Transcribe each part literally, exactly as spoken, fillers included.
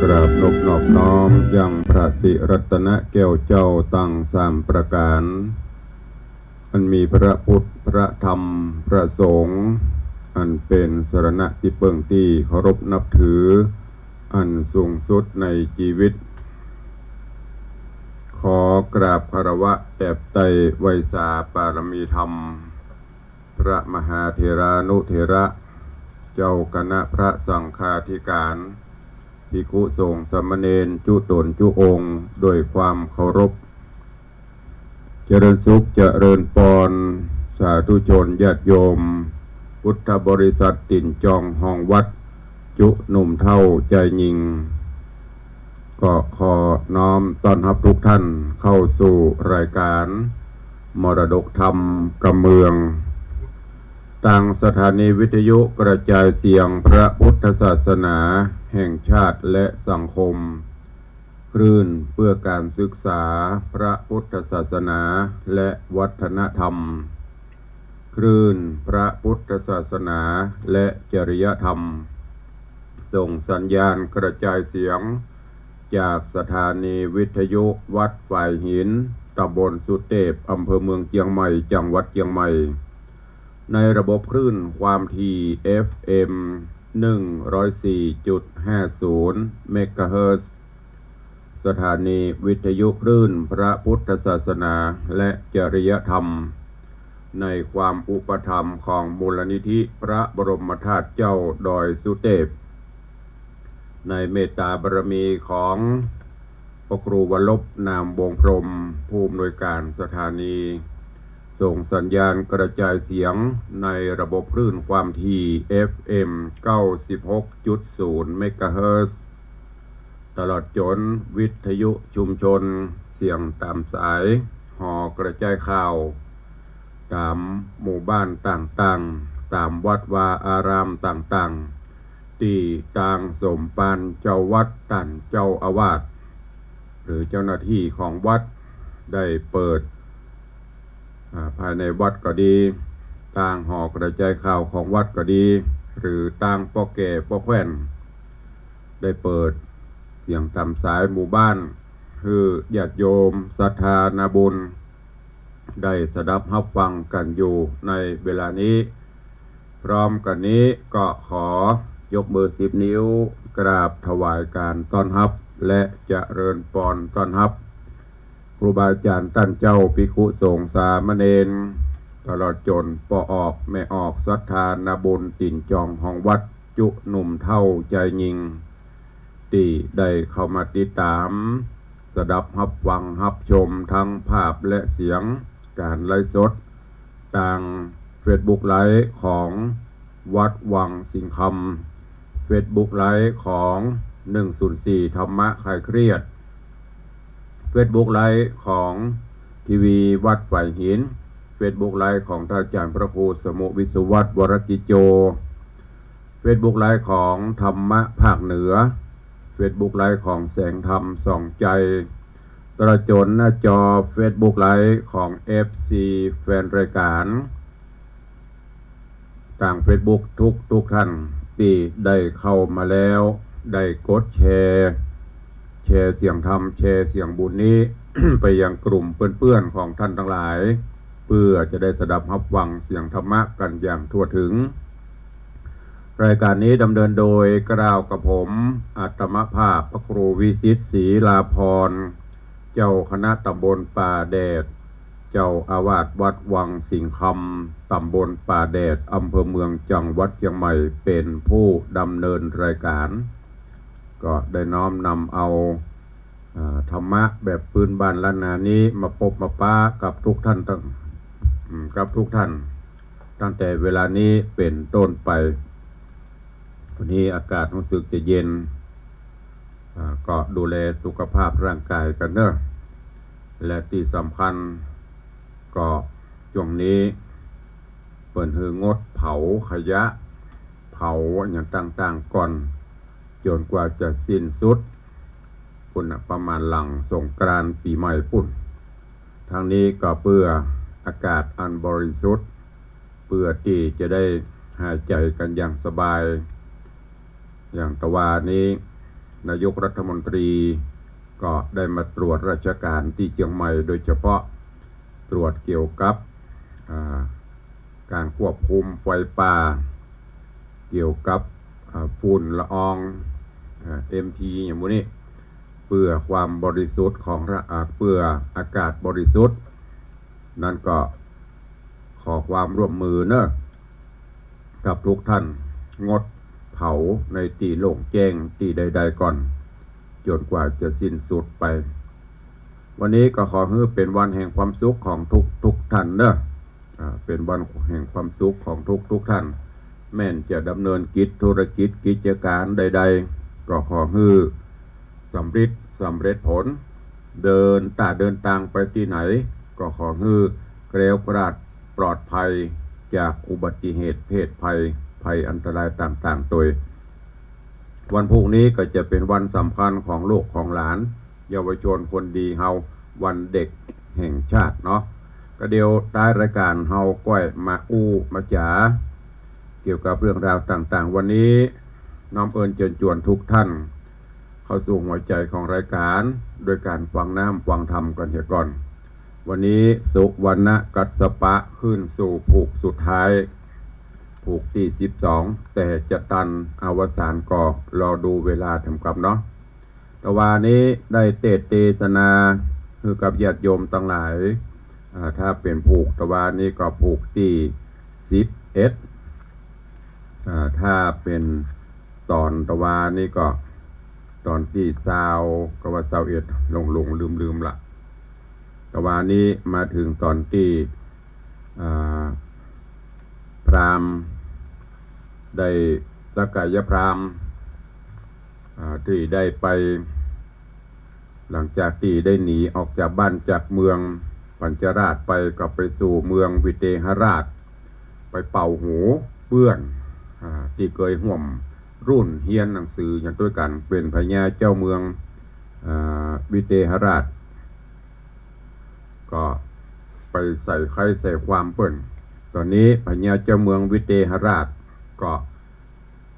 กราบนบนอบน้อมยังพระติรัตนแก้วเจ้าตังสามประก๋าน อันมีพระพุทธ พระธรรม พระสงฆ์ อันเป๋นสรณะตี้เปิ้งตี้เคารพนับถือ อันสูงสุดในจีวิต ขอกราบคารวะแตบไต้ไหว้สาปารมีธรรม พระมหาเถรานุเถระ เจ้าคณะพระสังฆาธิการ ภิกขุสงฆ์สามเณรจุ๊ต๋นจุ๊องค์ โดยความเคารพ เจริญสุขเจริญปอน สาธุชนญาติโยม พุทธบริษัทตี๋นจองฮองวัด จุ๊หนุ่มเฒ่าจายญิง ก็ขอน้อมต้อนฮับทุกท่านเข้าสู่รายการมรดกธรรมกำเมือง ตางสถานีวิทยุกระจายเสียงพระพุทธศาสนาแห่งชาติและสังคม คลื่นเพื่อการศึกษาพระพุทธศาสนาและวัฒนธรรม คลื่นพระพุทธศาสนาและจริยธรรม ส่งสัญญาณกระจายเสียงจากสถานีวิทยุวัดฝายหิน ตำบลสุเตพ อำเภอเมืองเจียงใหม่ จังหวัดเจียงใหม่ ในระบบคลื่นความถี่ เอฟเอ็ม หนึ่งร้อยสี่จุดห้าศูนย์ เมกะเฮิรตซ์ สถานีวิทยุคลื่นพระพุทธศาสนาและจริยธรรม ในความอุปถัมภ์ของมูลนิธิพระบรมธาตุเจ้าดอยสุเตพ ในเมตตาบารมีของพระครูวรรบ นามวงศ์พรหม ผู้อำนวยการสถานี ส่งสัญญาณกระจายเสียงในระบบคลื่นความถี่ เอฟเอ็ม เก้าสิบหกจุดศูนย์ เมกะเฮิรตซ์ ตลอดจ๋นวิทยุชุมชนเสียงต๋ามสาย หอกระจายข่าว ต๋ามหมู่บ้านต่างๆ ต๋ามวัดวาอารามต่างๆ ตี้ตางสมภารเจ้าวัด ต้านเจ้าอาวาส หรือเจ้าหน้าตี้ของวัดได้เปิด อ่า ภายในวัดก็ดี ตางหอกระจายข่าวของวัดก็ดี หรือตางป้อแก่ป้อแคว่น ได้เปิดเสียงต๋ามสายหมู่บ้าน หื้อญาติโยมศรัทธานาบุญ ได้สดับฮับฟังกั๋นอยู่ในเวลานี้ พร้อมกั๋นนี้ก็ขอยกมือสิบนิ้ว กราบถวายการต้อนฮับ และเจริญปอนต้อนฮับ ครูบาอาจ๋ารย์ต้านเจ้า ภิกขุสงฆ์สามเณร ตลอดจ๋นป้อออกแม่ออกศรัทธานาบุญ ตี๋นจองฮองวัด จุ๊หนุ่มเฒ่าจายญิง ตี้ได้เข้ามาติดต๋าม สดับฮับฟังฮับชมทั้งภาพและเสียง ก๋านไลฟ์สด ตางเฟซบุ๊กไลฟ์ของวัดวังสิงห์คำ เฟซบุ๊กไลฟ์ของ หนึ่งศูนย์สี่ ธรรมะคลายเครียด เฟซบุ๊กไลฟ์ของทีวีวัดฝายหิน เฟซบุ๊กไลฟ์ของต้านอาจ๋ารย์พระครูสมุห์ วิศวัฒน์ วรกิจโจ เฟซบุ๊กไลฟ์ของธรรมะภาคเหนือ เฟซบุ๊กไลฟ์ของแสงธรรมส่องใจ ตลอดจ๋นหน้าจอเฟซบุ๊กไลฟ์ของเอฟซีแฟนรายก๋าน ตางเฟซบุ๊กทุกๆ ท่านตี้ได้เข้ามาแล้ว ได้กดแชร์ แชร์เสียงธรรม แชร์เสียงบุญนี้ ไปยังกลุ่มเปื้อนๆ ของท่านตังหลาย เพื่อจะได้สดับฮับฟังเสียงธรรมะกั๋นอย่างทั่วถึง รายก๋านนี้ดำเนินโดยเกล้ากระผม อาตมาภาพพระครูวิสิทธิ์ ศรีลาภรณ์ เจ้าคณะตำบลป่าแดด เจ้าอาวาสวัดวังสิงห์คำ ตำบลป่าแดด อำเภอเมือง จังหวัดเชียงใหม่ เป๋นผู้ดำเนินรายก๋าน ก็ได้น้อมนำเอา อ่า ธรรมะแบบพื้นบ้านล้านนานี้มาปบมาปะกับทุกท่านตั้ง อืม กับทุกท่าน ตั้งแต่เวลานี้เป๋นต้นไป วันนี้อากาศรู้สึกจะเย็น อ่า ก็ดูแลสุขภาพร่างกายกั๋นเนาะ และตี้สำคัญก็ช่วงนี้เปิ้นหื้องดเผาขยะ เผาอะหยังต่างๆ ก่อน จ๋นกว่าจะสิ้นสุด ปุ้นน่ะ ประมาณหลังสงกรานต์ปี๋ใหม่ปุ้น ทั้งนี้ก็เปื้ออากาศอันบริสุทธิ์ เปื้อตี้จะได้หายใจ๋กั๋นอย่างสบาย อย่างตะวานี้ นายกรัฐมนตรีก็ได้มาตรวจราชการตี้เจียงใหม่ โดยเฉพาะตรวจเกี่ยวกับ อ่า ก๋านควบคุมไฟป่า เกี่ยวกับ อ่า ฝุ่นละออง อ่า เอ็มพี อย่างหมู่นี้ เปื้อความบริสุทธิ์ของระ อ่า เปื้ออากาศบริสุทธิ์ นั้นก็ขอความร่วมมือเนอะ กับทุกท่าน งดเผาในตี้โล่งแจ้งตี้ใดๆ ก่อน จ๋นกว่าจะสิ้นสุดไป วันนี้ก็ขอหื้อเป๋นวันแห่งความสุขของทุกๆ ท่านเนอะ อ่า เป๋นวันแห่งความสุขของทุกๆ ท่าน แม้นจะดำเนินกิจธุรกิจกิจก๋านใดๆ ก็ขอหื้อสำริดสำเร็จผล เดิน ถ้าเดินตางไปตี้ไหน ก็ขอหื้อแคล้วคลาดปลอดภัยจากอุบัติเหตุเพศภัย ภัยอันตรายต่างๆ โตย วันพูกนี้ก็จะเป๋นวันสำคัญของลูกของหลาน เยาวชนคนดีเฮา วันเด็กแห่งชาติเนาะ ก็เดี๋ยวท้ายรายก๋านเฮาก้อยมาอู้มาจ๋า เกี่ยวกับเรื่องราวต่างๆ วันนี้น้อมเอิญเจิญจวนทุกท่าน เข้าสู่หัวใจ๋ของรายก๋าน โดยก๋านฟังน้ำฟังธรรมกั๋นเหียก่อน วันนี้สุวรรณกัสสปะขึ้นสู่ผูกสุดท้าย ผูกตี้สิบสอง แต่จะตันอวสานก็รอดูเวลาเถิมครับเนาะ ตะวานี้ได้เตสน์เตสนาหื้อกับญาติโยมตังหลาย อ่า ถ้าเป๋นผูกตะวานี้ก็ผูกตี้สิบเอ็ด อ่า ถ้าเป๋นต๋อนตะวานี้ก็ต๋อนตี้ซาว ก็ว่าซาวเอ็ด หลงๆ ลืมๆ ละ ตะวานี้มาเถิงต๋อนตี้ อ่า พราหมณ์ได้ สักกายพราหมณ์ อ่า ตี้ได้ไป หลังจากตี้ได้หนีออกจากบ้านจากเมืองปัญจราชไป ก็ไปสู่เมืองวิเทหราช ไปเป่าหูเปื้อน อ่า ตี้เกยฮ่วมรุ่นเฮียนหนังสืออย่างตวยกั๋น เป๋นพญาเจ้าเมือง อ่า วิเทหราช ก็ไปใส่ใคร่ใส่ความเปิ้น ต๋อนนี้พญาเจ้าเมืองวิเทหราชก็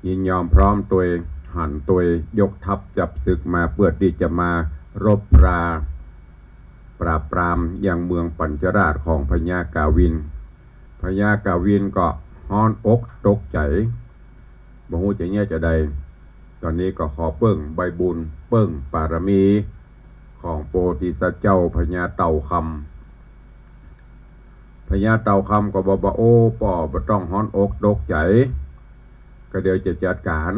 ยินยอมพร้อมตวย หันตวย ยกทัพจับศึกมาเปื้อตี้จะมารบรา ปราบปรามยังเมืองปัญจราชของพญากาวิน พญากาวินก็ฮ้อนอกตกใจ๋ บ่ฮู้จะเยียะจาใด ต๋อนนี้ก็ขอเปิ้งใบบุญ เปิ้งปารมีของโพธิสัตว์เจ้าพญาเต่าคำ พญาเต่าคำก็บอกว่า โอ้ ป้อบ่ต้องฮ้อนอกตกใจ๋ ก็เดี๋ยวจะจัดก๋าน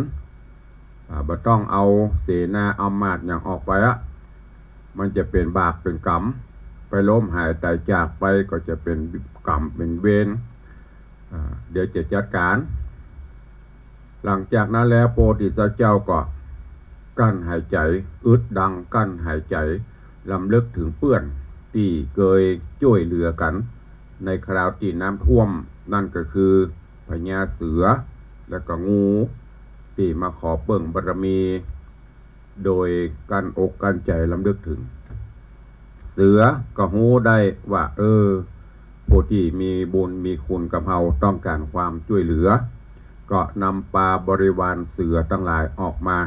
อ่า บ่ต้องเอาเสนาอำมาตย์หยังออกไปอะ มันจะเป๋นบาปเป๋นก๋รรม ไปล้มหายต๋ายจากไปก็จะเป๋นก๋รรมเป๋นเวร อ่า เดี๋ยวจะจัดก๋าน หลังจากนั้นแล้วโพธิสัตว์เจ้าก็กั้นหายใจ๋ อึดดังกั้นหายใจ๋ รำลึกเถิงเปื้อนตี้เกยจ้วยเหลือกั๋นในคราวตี้น้ำท่วม นั่นก็คือพญาเสือ และก็งู ตี้มาขอเปิ้งบารมี โดยกั้นอกกั้นใจ๋รำลึกเถิง เสือก็ฮู้ได้ว่า เออ ผู้ตี้มีบุญมีคุณกับเฮาต้องก๋านความจ้วยเหลือ ก็นำปาบริวารเสือตังหลายออกมา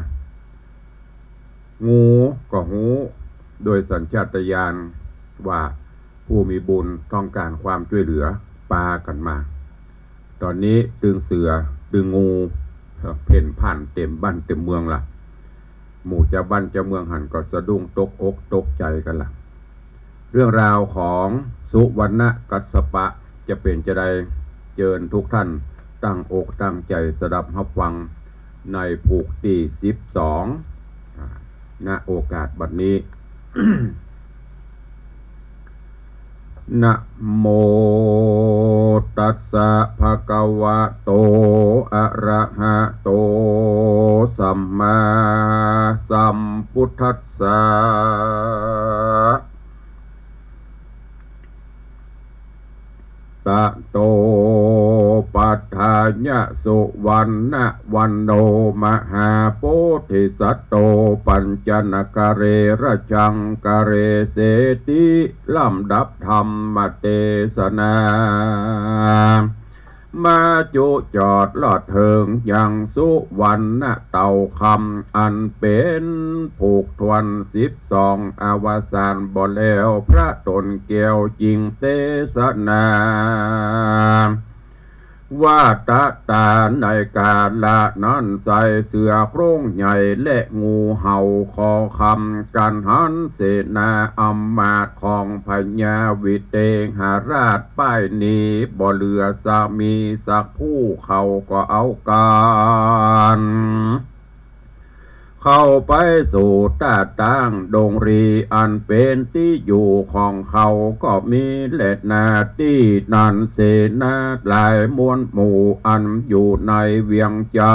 งูก็ฮู้โดยสัญชาตญาณว่าผู้มีบุญต้องก๋านความจ้วยเหลือ ปากั๋นมา ต๋อนนี้ตึงเสือตึงงูเพ่นพ่านเต๋มบ้านเต๋มเมืองละ หมู่จาวบ้านจาวเมืองหั้นก็สะดุ้งตกอกตกใจ๋กั๋นละ เรื่องราวของสุวรรณกัสสปะจะเป๋นจาใด เจิญทุกท่านตั้งอกตั้งใจ๋สดับฮับฟังในผูกตี้สิบสอง อ่า ณ โอกาสบัดนี้ นะโมตัสสะภะคะวะโต อะระหะโต สัมมาสัมพุทธัสสะ ตะโต ปัฏฐายะ สุวรรณวันโณ มหาโพธิสัตโต ปัญจนกะเร รจังกะเร เศรษฐี ลำดับธรรมเตสนา มาจุจอดลอดเถิงยังสุวรรณเต่าคำ อันเป๋นผูกถ้วนสิบสองอวสานบ่แล้ว พระต๋นแก้วจึงเตสนา ว่าตะตาในกาละนั้น ใส่เสื้อโคร่งใหญ่และงูเห่าคอคำ กั๋นหันเสนาอำมาตย์ของพญาวิเตหราชป้ายหนี บ่เหลือสามีสักผู้ เขาก็เอากั๋น เข้าไปสู่ตาตั้งดงรี อันเป๋นตี้อยู่ของเขาก็มีแลนา ตี้นั้นเสนาหลายมวลหมู่ อันอยู่ในเวียงใจ๋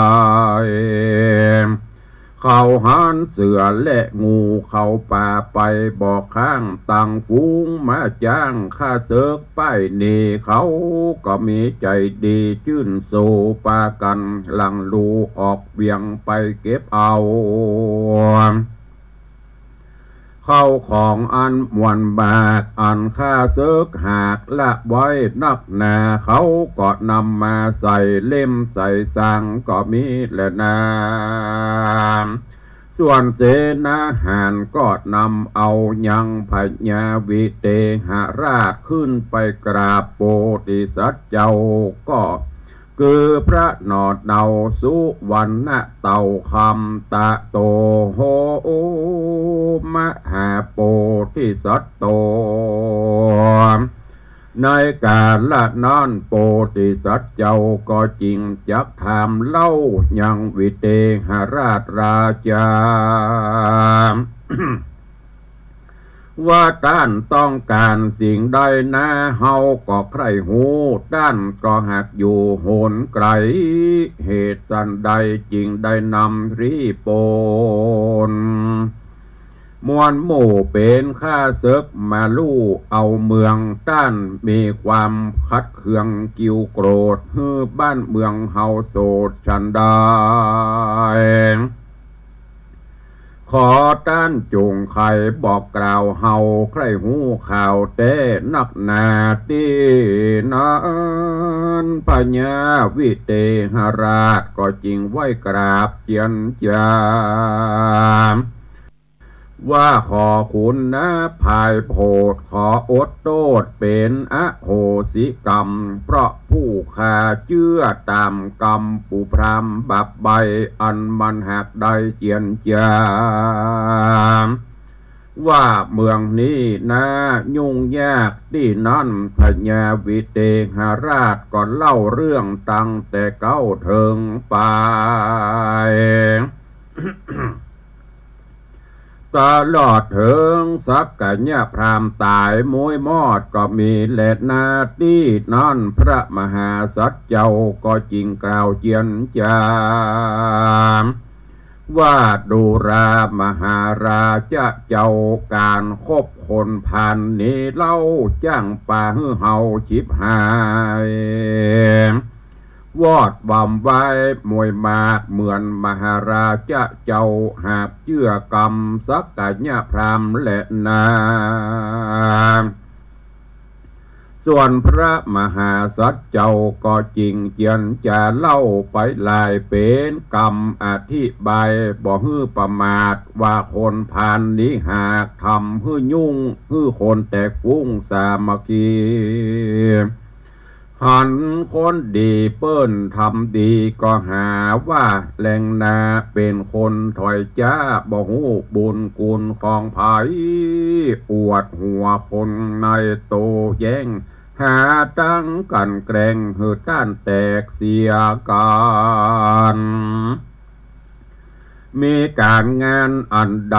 เขาหันเสือและงูเข้าป่าไปบ่ข้าง ตังฝูงมาจ้างข้าเสิกป้ายหนี เขาก็มีใจ๋ดีจื้นโศ ปากั๋นหลั่งลู่ออกเวียงไปเก็บเอา เข้าของอันมวลมาก อันข้าเสิกหากละไว้นักหนา เขาก็นำมาใส่เล่มใส่ซางก็มีแลนา ส่วนเสนาหารก็นำเอายังพญาวิเตหราช ขึ้นไปกราบโพธิสัตว์เจ้า ก็คือพระหนอดเต่าสุวรรณเต่าคำ ตะโต โห มหาโพธิสัตว์โต ในกาละนั้นโพธิสัตว์เจ้าก็จึงจักถามเล่ายังวิเตหราชราชา ว่าต้านต้องก๋านสิ่งใดนา เฮาก็ใคร่ฮู้ ต้านก็หากอยู่หนไก๋ เหตุสันใดจึงได้นำรีบปน มวลหมู่เป๋นข้าเสิกมาลู่เอาเมือง ต้านมีความขัดเคืองกิวโกรธ หื้อบ้านเมืองเฮาโสดฉันใด ขอต้านจุ่งไขบอกกล่าวเฮาใคร่ฮู้ข่าวแต๊นักหนา ตี้นั้นพญาวิเตหราชก็จึงไหว้กราบเจียรจา ว่าขอขุนนาภายโผด ขออดโต้ษเป๋นอโหสิกรรม เพราะผู้ข้าเจื้อต๋ามกรรมปู่พราหมณ์บาปใบ้ อันมันหากได้เจียรจา ว่าเมืองนี้นายุ่งยาก ตี้นั้นพญาวิเตหราชก็เล่าเรื่องตั้งแต่เก๊าเถิงปาย ตลอดเถิงสักกัญญาพราหมณ์ต๋ายมุยมอดก็มีแลนา ตี้นั้นพระมหาสัตว์เจ้าก็จึงกล่าวเจียรจา ว่าดูราหมหาราชะเจ้า ก๋านคบคนพาลนี้เล่า จ้างปาหื้อเฮาฉิบหาย วอดวำวายมวยมาก เหมือนมหาราชะเจ้าหากเจื้อกรรมสักกัญญาพราหมณ์แลนา ส่วนพระมหาสัตว์เจ้าก็จึงเจียรจาเล่าไปหลายเป๋นกำอธิบาย บ่หื้อประมาท ว่าคนพาลนี้หากทำหื้อยุ่ง หื้อคนแตกฟุ้งสามัคคี หันคนดีเปิ้นทำดีก็หาว่าแลนา เป๋นคนถอยจ๊า บ่ฮู้บุญคุณของใผ อวดหัวคนในโตแย้ง หาตังกลั่นแกล้งหื้อต้านแตกเสียกั๋น มีก๋านงานอันใด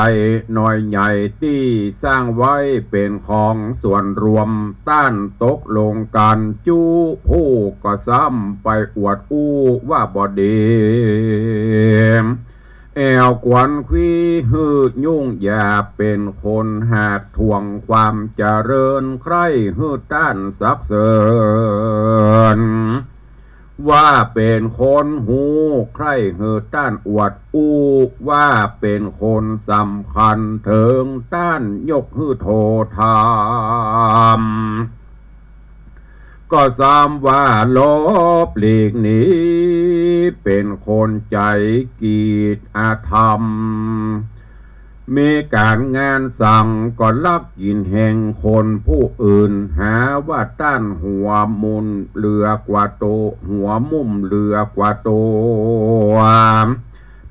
น้อยใหญ่ตี้สร้างไว้เป๋นของส่วนรวม ต้านตกลงกั๋นจุผู้ก็ซ้ำไปอวดอู้ว่าบ่ดี แอ่วกวนควีหื้อยุ่งยาก เป๋นคนหากถ่วงความเจริญ ใคร่หื้อต้านสรรเสริญ ว่าเป๋นคนฮู้ ใคร่หื้อต้านอวดอู้ ว่าเป๋นคนสำคัญ เถิงต้านยกหื้อโทธรรม ก็สำว่าหลบหลีกหนี เป๋นคนใจ๋กีดอาธรรม มีก๋านงานสังก็ลักกิ๋นแฮงคนผู้อื่น หาว่าต้านหัวมุ่นเหลือกว่าโต หัวมุ่มเหลือกว่าโต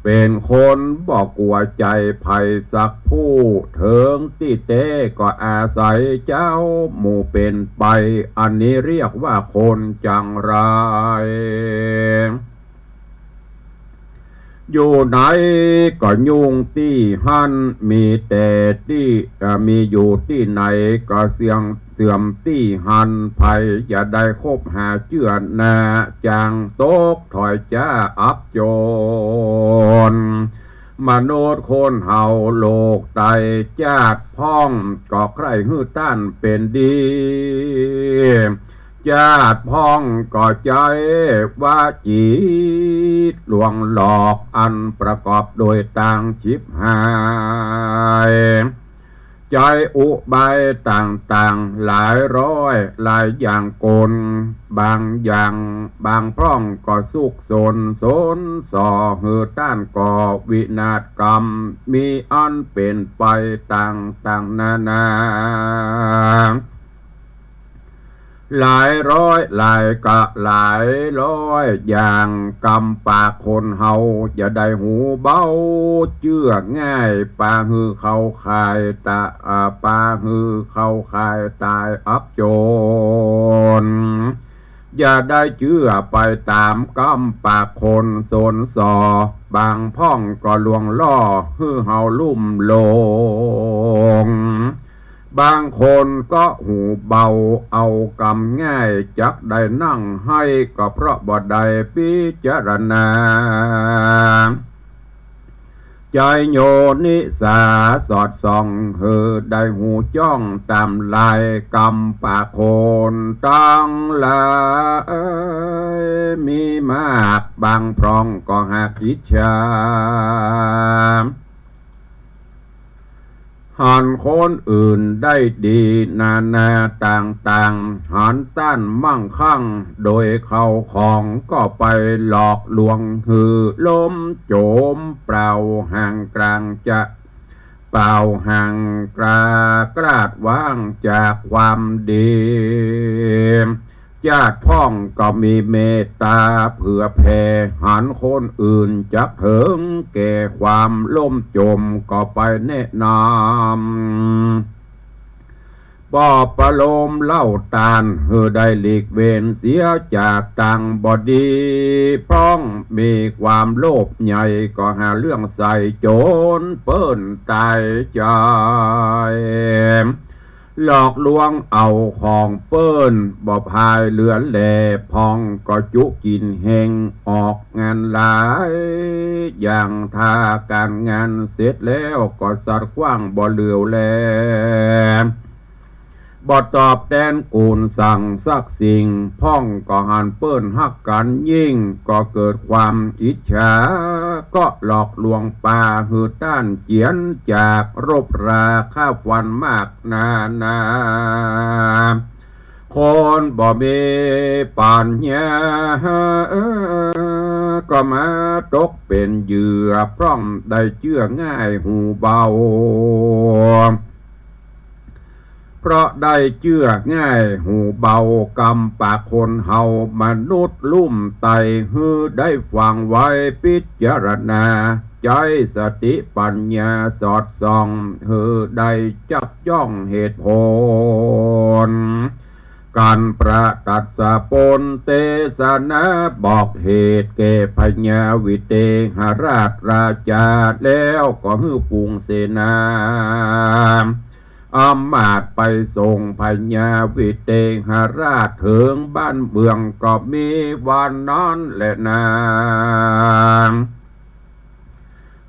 เป๋นคนบ่กั๋วใจ๋ใผสักผู้ เถิงตี้แต๊ก็อาศัยเจ้าหมู่เป๋นไป อันนี้เรียกว่าคนจังไร อยู่ไหนก็ยุ่งตี้หั้น มีแต่ตี้ เอ่อ มีอยู่ตี้ไหนก็เสื่อม เสื่อมตี้หั้น ใผจะได้คบหาเจื้อนา จางตกถอยจ้าอับจน มนุษย์คนเฮาโลกไต จาติพ่องก็ใคร่หื้อต้านเป๋นดี จาติพ่องก็ใจ๊วจีตลวงหลอก อันประกอบโดยตางฉิบหาย ใจ๊อุบายต่างๆ หลายร้อยหลายอย่างกล บางอย่างบางพ่องก็ซุกซน สนส่อหื้อต้านก่อวินาศกรรม มีอันเป๋นไปต่างๆ นานา หลายร้อยหลายกะหลายร้อยอย่าง กำปากคนเฮาจะได้หูเบา เจื้อง่าย ปาหื้อเข้าข่ายตะ อ่า ปาหื้อเข้าข่ายต๋ายอับจน อย่าได้เจื้อไปต๋ามกำปากคนสนส่อ บางพ่องก็ลวงล่อหื้อเฮาลุ่มหลง บางคนก็หูเบาเอากำง่าย จักได้นั่งไห้ก็เพราะบ่ได้พิจารณา ใจ๊โยนิสาสอดส่อง หื้อได้หูจ้องต๋ามลาย กำปากคนตังหลายมีมาก บางพ่องก็หากอิจฉา หันคนอื่นได้ดีนานาต่างๆ หันต้านมั่งคั่งโดยเข้าของ ก็ไปหลอกลวงหื้อล้มจม เปล่าห่างกลางจะ เปล่าห่างกลาดกลาดว้างจากความดี จาติพ่องก็มีเมตต๋าเผื่อแผ่ หันคนอื่นจักเถิงแก่ความล้มจม ก็ไปแนะนำ ปลอบประโลมเล่าต้าน หื้อได้หลีกเว้นเสียจากตางบ่ดี พ่องมีความโลภใหญ่ ก็หาเรื่องใส่โจ๋รเปิ้นต๋ายจาย หลอกลวงเอาของเปิ้นบ่พายเหลือแล พ่องก็จุกิ๋นแฮงออกงานหลาย อย่างถ้าก๋านงานเสร็จแล้วก็สัตว์ขว้างบ่เหลือแล บ่ตอบแตนกู๋นสังสักสิ่ง พ่องก็หันเปิ้นฮักกั๋นยิ่ง ก็เกิดความอิจฉา ก็หลอกลวงปาหื้อต้านเจียนจากรบราฆ่าฟันมากนานา คนบ่มีปัญญา ก็มาตกเป๋นเหยื่อ พ่องได้เจื้อง่ายหูเบา เพราะได้เจื้อง่ายหูเบา กำปากคนเฮา มนุษย์ลุ่มไต หื้อได้ฟังไว้พิจารณา ใจ๊สติปัญญาสอดส่อง หื้อได้จับจ้องเหตุผล ก๋านประตัดสะปนเตสนา บอกเหตุแก่พญาวิเตหราชราจา แล้วก็หื้อฝูงเสนา อำมาตย์ไปส่งพญาวิเตหราช เถิงบ้านเมืองก็มีวันนั้นแลนา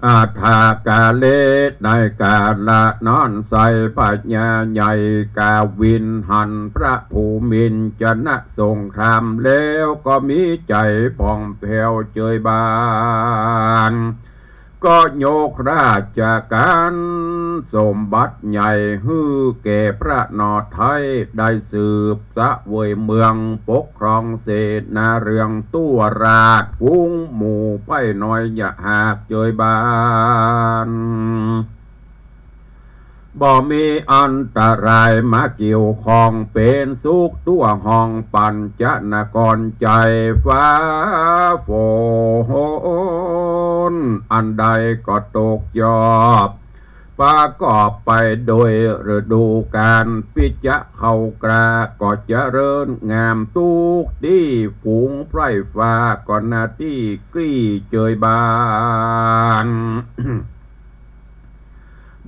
อัฏฐกาเล ในกาละนั้นไส้ พญาใหญ่กาวินหันพระภูมินทร์จะนะสงคราม แล้วก็มีใจ๋ผ่องแผ้วเจิยบาน เ ก็ยกราชก๋านสมบัติใหญ่หื้อแก่พระนอไทย ได้สืบเสวยเมืองปกครองเสนาเรืองตั๋วราช ฝูงหมู่ไพร่น้อยอย่าหากเจยบาน บ่มีอันตรายมาเกี่ยวข้อง เป๋นสุขตั๋วห้องปั๋นจนกร ใจ๋ฟ้าฝนอันใดก็ตกยอบ ประกอบไปโดยฤดูกาล ปิจะเข้ากล้าก็เจริญงาม ตุ๊กตี้ฝูงไพร่ฟ้าก็หน้าตี้กลี้เจยบาน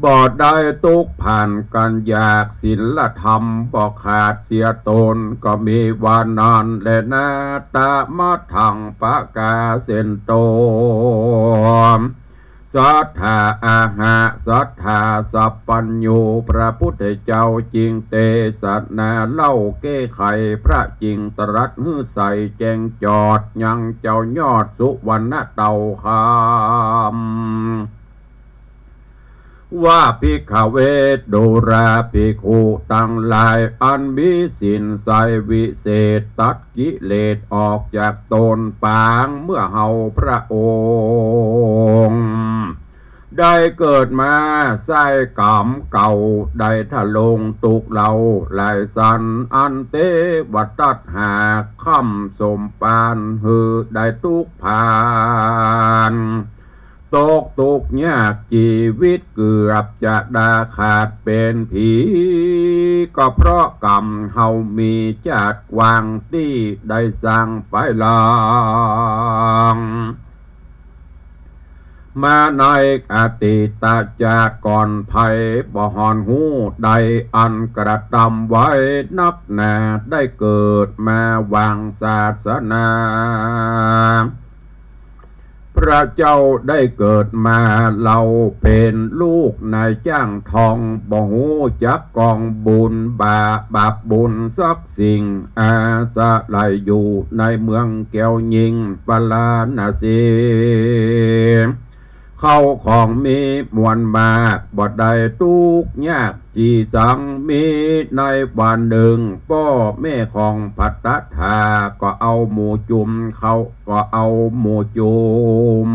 บ่ได้ตุ๊กข์ผ่านกั๋นอยาก ศีลธรรมบ่ขาดเสียตน ก็มีว่านั้นแลนา ตะมะทังปะกาเสนโต สัตถาอะหะ สัตถาสัพพัญญู พระพุทธเจ้าจึงเตสนาเล่าแก้ไข พระจึงตรัสหื้อใสแจ้งจอด ยังเจ้ายอดสุวรรณเต่าคำ ว่า ภิกขะเว ดูราภิกขุตังหลาย อันมีศีลใสวิเศษ ตัดกิเลสออกจากตน ปางเมื่อเฮาพระองค์ ได้เกิดมาใส้ก๋รรมเก่า ได้ทรงตุ๊กข์เล่าหลายสัน อันเตวะตัสหาค่ำสมปาน หื้อได้ตุ๊กข์ผ่าน ตกตุ๊กข์ยากจีวิตเกือบจะดาขาดเป๋นผี ก็เพราะก๋รรมเฮามีจาติกว้างตี้ได้สร้างไปหลัง มาในอดีตจาติก่อน ใผบ่ห่อนฮู้ได้อันกระตำไว้นักหนา ได้เกิดมาหว่างศาสนา พระเจ้าได้เกิดมาเล่าเป๋นลูกนายจ้างทอง บ่ฮู้จักกองบุญบาป บาปบุญสักสิ่ง อาศัยอยู่ในเมืองแก้วยิ่งปาราณสี เข้าของมีมวลมาก บ่ได้ตุ๊กข์ยาก จีสัง มีในวันนึ่ง ป้อแม่ของพัตตถา ก็เอาหมู่จุมเข้า ก็เอาหมู่จุม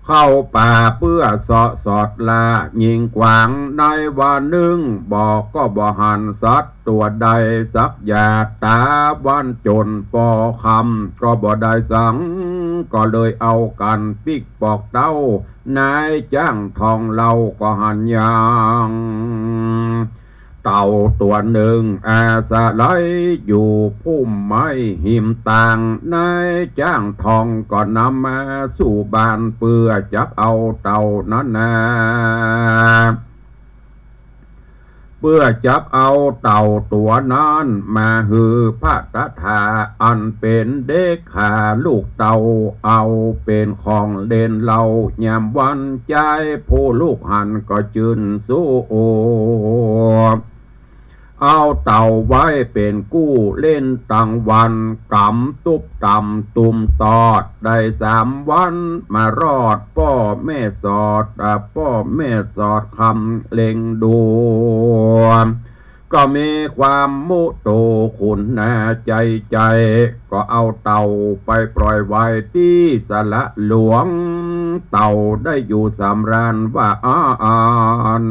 เข้าป่าเปื้อเสาะสอดล่ายิงกวาง ในวันนึ่งบ่ ก็บ่หันสัตว์ตั๋วใดสักอย่าง ต๋าวันจ๋นปอค่ำ ก็บ่ได้สัง ก็เลยเอากั๋นปิ๊กปอกเต้า นายจ้างทองเล่าก็หันยัง เต่าตั๋วนึ่งอาศัยอยู่พุ่มไม้ฮิมตาง นายจ้างทองก็นำมาสู่บ้าน เปื้อจักเอาเต่านั้นนา เปื้อจักเอาเต่าตั๋วนั้นมาหื้อพัตตถา อันเป๋นเด็กขาลูกเต่า เอาเป๋นของเล่นเล่ายามวัน ใจ๋ผู้ลูกหันก็จื้นสุข เอาเต่าไว้เป๋นกู้เล่นตังวัน ก๋ำตุ๊บต่ำตุ่มตอด ได้สามวันมารอด ป้อแม่สอด อ่า ป้อแม่สอดคำเล็งดู ก็มีความมุโตขุนนาใจ๋ใจ๋ ก็เอาเต่าไปปล่อยไว้ตี้สระหลวง เต่าได้อยู่สำราญว่าอั้น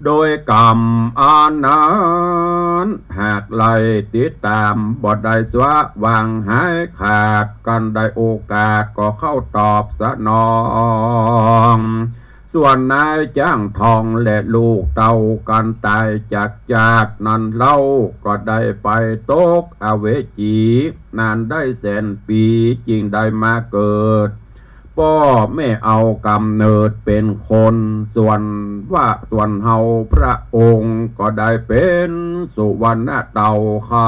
โดยกำอันนั้น หากไล่ติดต๋ามบ่ได้สว่างหายขาด กันได้โอกาสก็เข้าตอบสนอง ส่วนนายจ้างทองและลูกเต่ากันต๋ายจากจาตินั้นเล่า ก็ได้ไปตกอเวจี นานได้แสนปี๋ จึงได้มาเกิด ป้อแม่เอาก๋ำเนิดเป๋นคน ส่วนว่า ส่วนเฮาพระองค์ก็ได้เป๋นสุวรรณเต่าคำ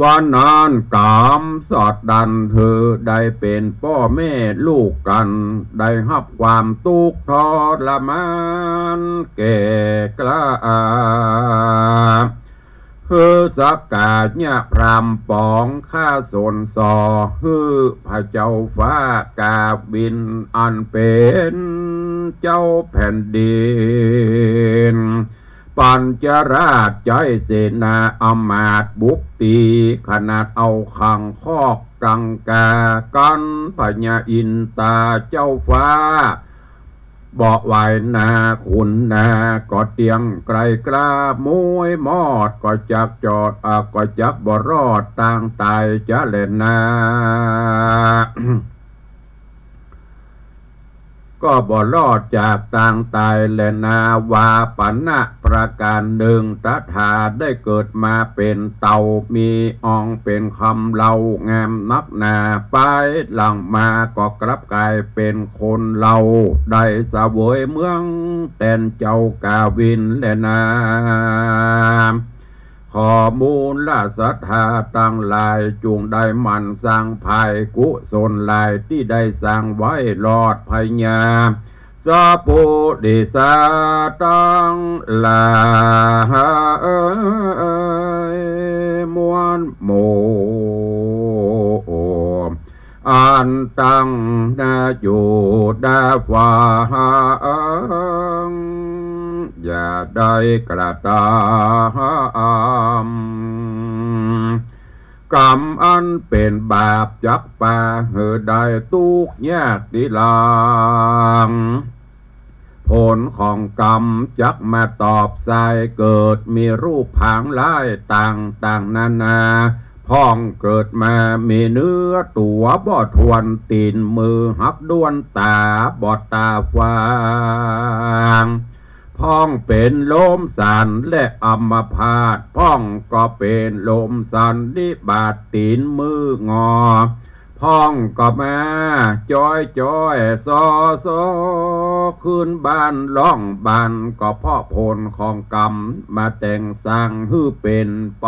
วันนั้นก๋ำสอดดันหื้อได้เป๋นป้อแม่ลูกกั๋น ได้ฮับความตุ๊กข์ทรมานแก่กล้า หื้อสักกายะพราหมณ์ป๋องข้าสนส่อ หื้อพระเจ้าฟ้ากาวินอันเป๋นเจ้าแผ่นดิน ปัญจราชใจ๊เสนาอำมาตย์บุบตี๋ ขนาดเอาขังคอกกังกา กั๋นพญาอินตาเจ้าฟ้า บ่ไหวนาขุนนา ก็เตียงไกลกล้า มวยมอดก็จักจอด อ่ะ ก็จักบ่รอดตางต๋ายจะแลนา ก็บ่รอดจากตางต๋ายแลนา ว่าไปนะประก๋านนึ่ง ตถาได้เกิดมาเป๋นเต่า มีอองเป๋นคำเลา งามนักหนา ไปหลังมาก็กลับก๋ายเป๋นคนเลา ได้เสวยเมืองแตนเจ้ากาวินแลนา ขอมูลศรัทธาตังหลาย จุ่งได้หมั่นสร้างผายกุศลหลาย ตี้ได้สร้างไว้รอดพญาสปุริสาตังหลายมวลหมู่ อันตั้งนาอยู่ดาฟัง อย่าได้กระทำกรรมอันเป๋นบาป จักปาหื้อได้ตุ๊กข์ยากตี้หลัง ผลของกรรมจักมาตอบสาย เกิดมีรูปผางร้ายต่างๆ นานา พ่องเกิดมามีเนื้อตั๋วบ่ถ้วน ตี๋นมือหักด้วน ต๋าบอดต๋าฟาง พ่องเป๋นลมสันและอัมพาต พ่องก็เป๋นลมสันนิบาต ตี๋นมืองอ พ่องก็มาจ้อยๆ ซอๆ ขึ้นบ้านล่องบ้าน ก็เพราะผลของกรรมมาแต่งสร้างหื้อเป๋นไป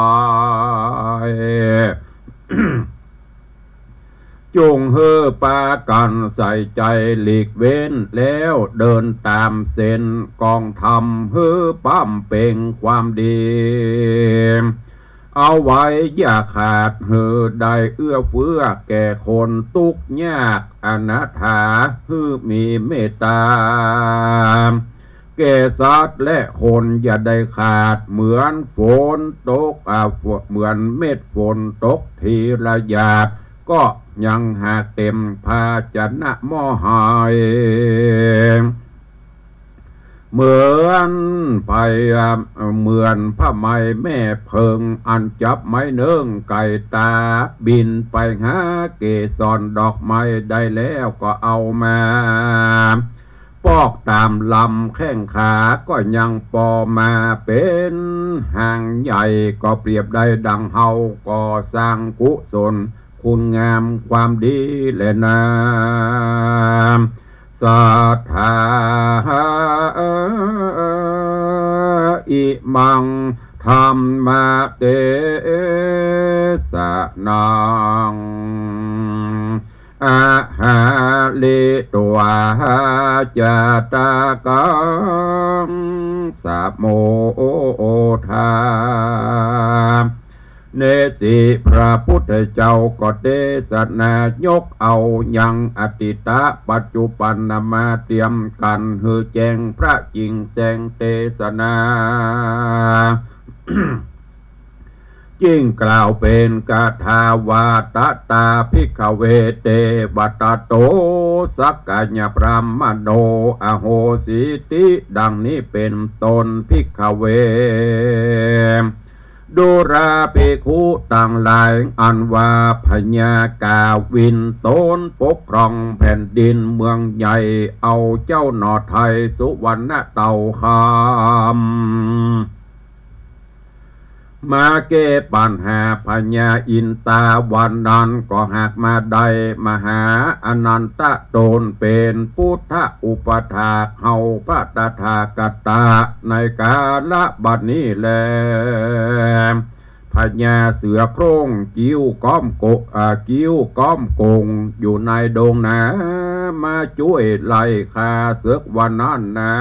จุ่งหื้อปากั๋นใส่ใจ๋หลีกเว้น แล้วเดินต๋ามเส้นกองธรรม หื้อบำเพ็งความดี เอาไว้อย่าขาด หื้อได้เอื้อเฟื้อแก่คนตุ๊กข์ยากอนาถา หื้อมีเมตต๋าแก่สัตว์และคนอย่าได้ขาด เหมือนฝนตก อ่า เหมือนเม็ดฝนตกทีละหยาด ก็ยังหากเต็มภาชนะหม้อไห เหมือนไฟ เหมือนผ้าไหมแม่เพลิง อันจับไม้เนิ่งไก่ต๋า บินไปหาเกสรดอกไม้ได้แล้วก็เอามาปอกต๋ามลำแข้งขา ก็ยังปอมาเป๋นหางใหญ่ ก็เปรียบได้ดังเฮาก่อสร้างกุศล คุณงามความดีแลนา สัทธา อิมัง ธัมมะเตสะนัง อะหะริตวา จาตากัง สะโมทา เนสิ พระพุทธเจ้าก็เตสนายกเอายังอตีตะปัจจุบันมาเตียมกั๋น หื้อแจ้งพระจิ่งแจ้งเตสนา จิ่งกล่าวเป๋นคาถาว่า ตะตา ภิกขเว เตวะตะโต สักกายะบรามโณ อโหสิติ ดังนี้เป๋นต้น ภิกขเว ดูราภิกขุตังหลาย อันว่าพญากาวินตนปกครองแผ่นดินเมืองใหญ่ เอาเจ้าหน่อไทยสุวรรณเต่าคำ มาแก้ปัญหาพญาอินตา วันนั้นก็หากมาได้มหาอนันตะตนเป๋นปุทธะอุปถาก เฮาพระตถาคตะในกาละบัดนี้แล พญาเสือโคร่งกิ้วก้อมโก อ่า กิ้วก้อมโกง อยู่ในดงนา มาจ้วยไล่ฆ่าเสือวันนั้นนา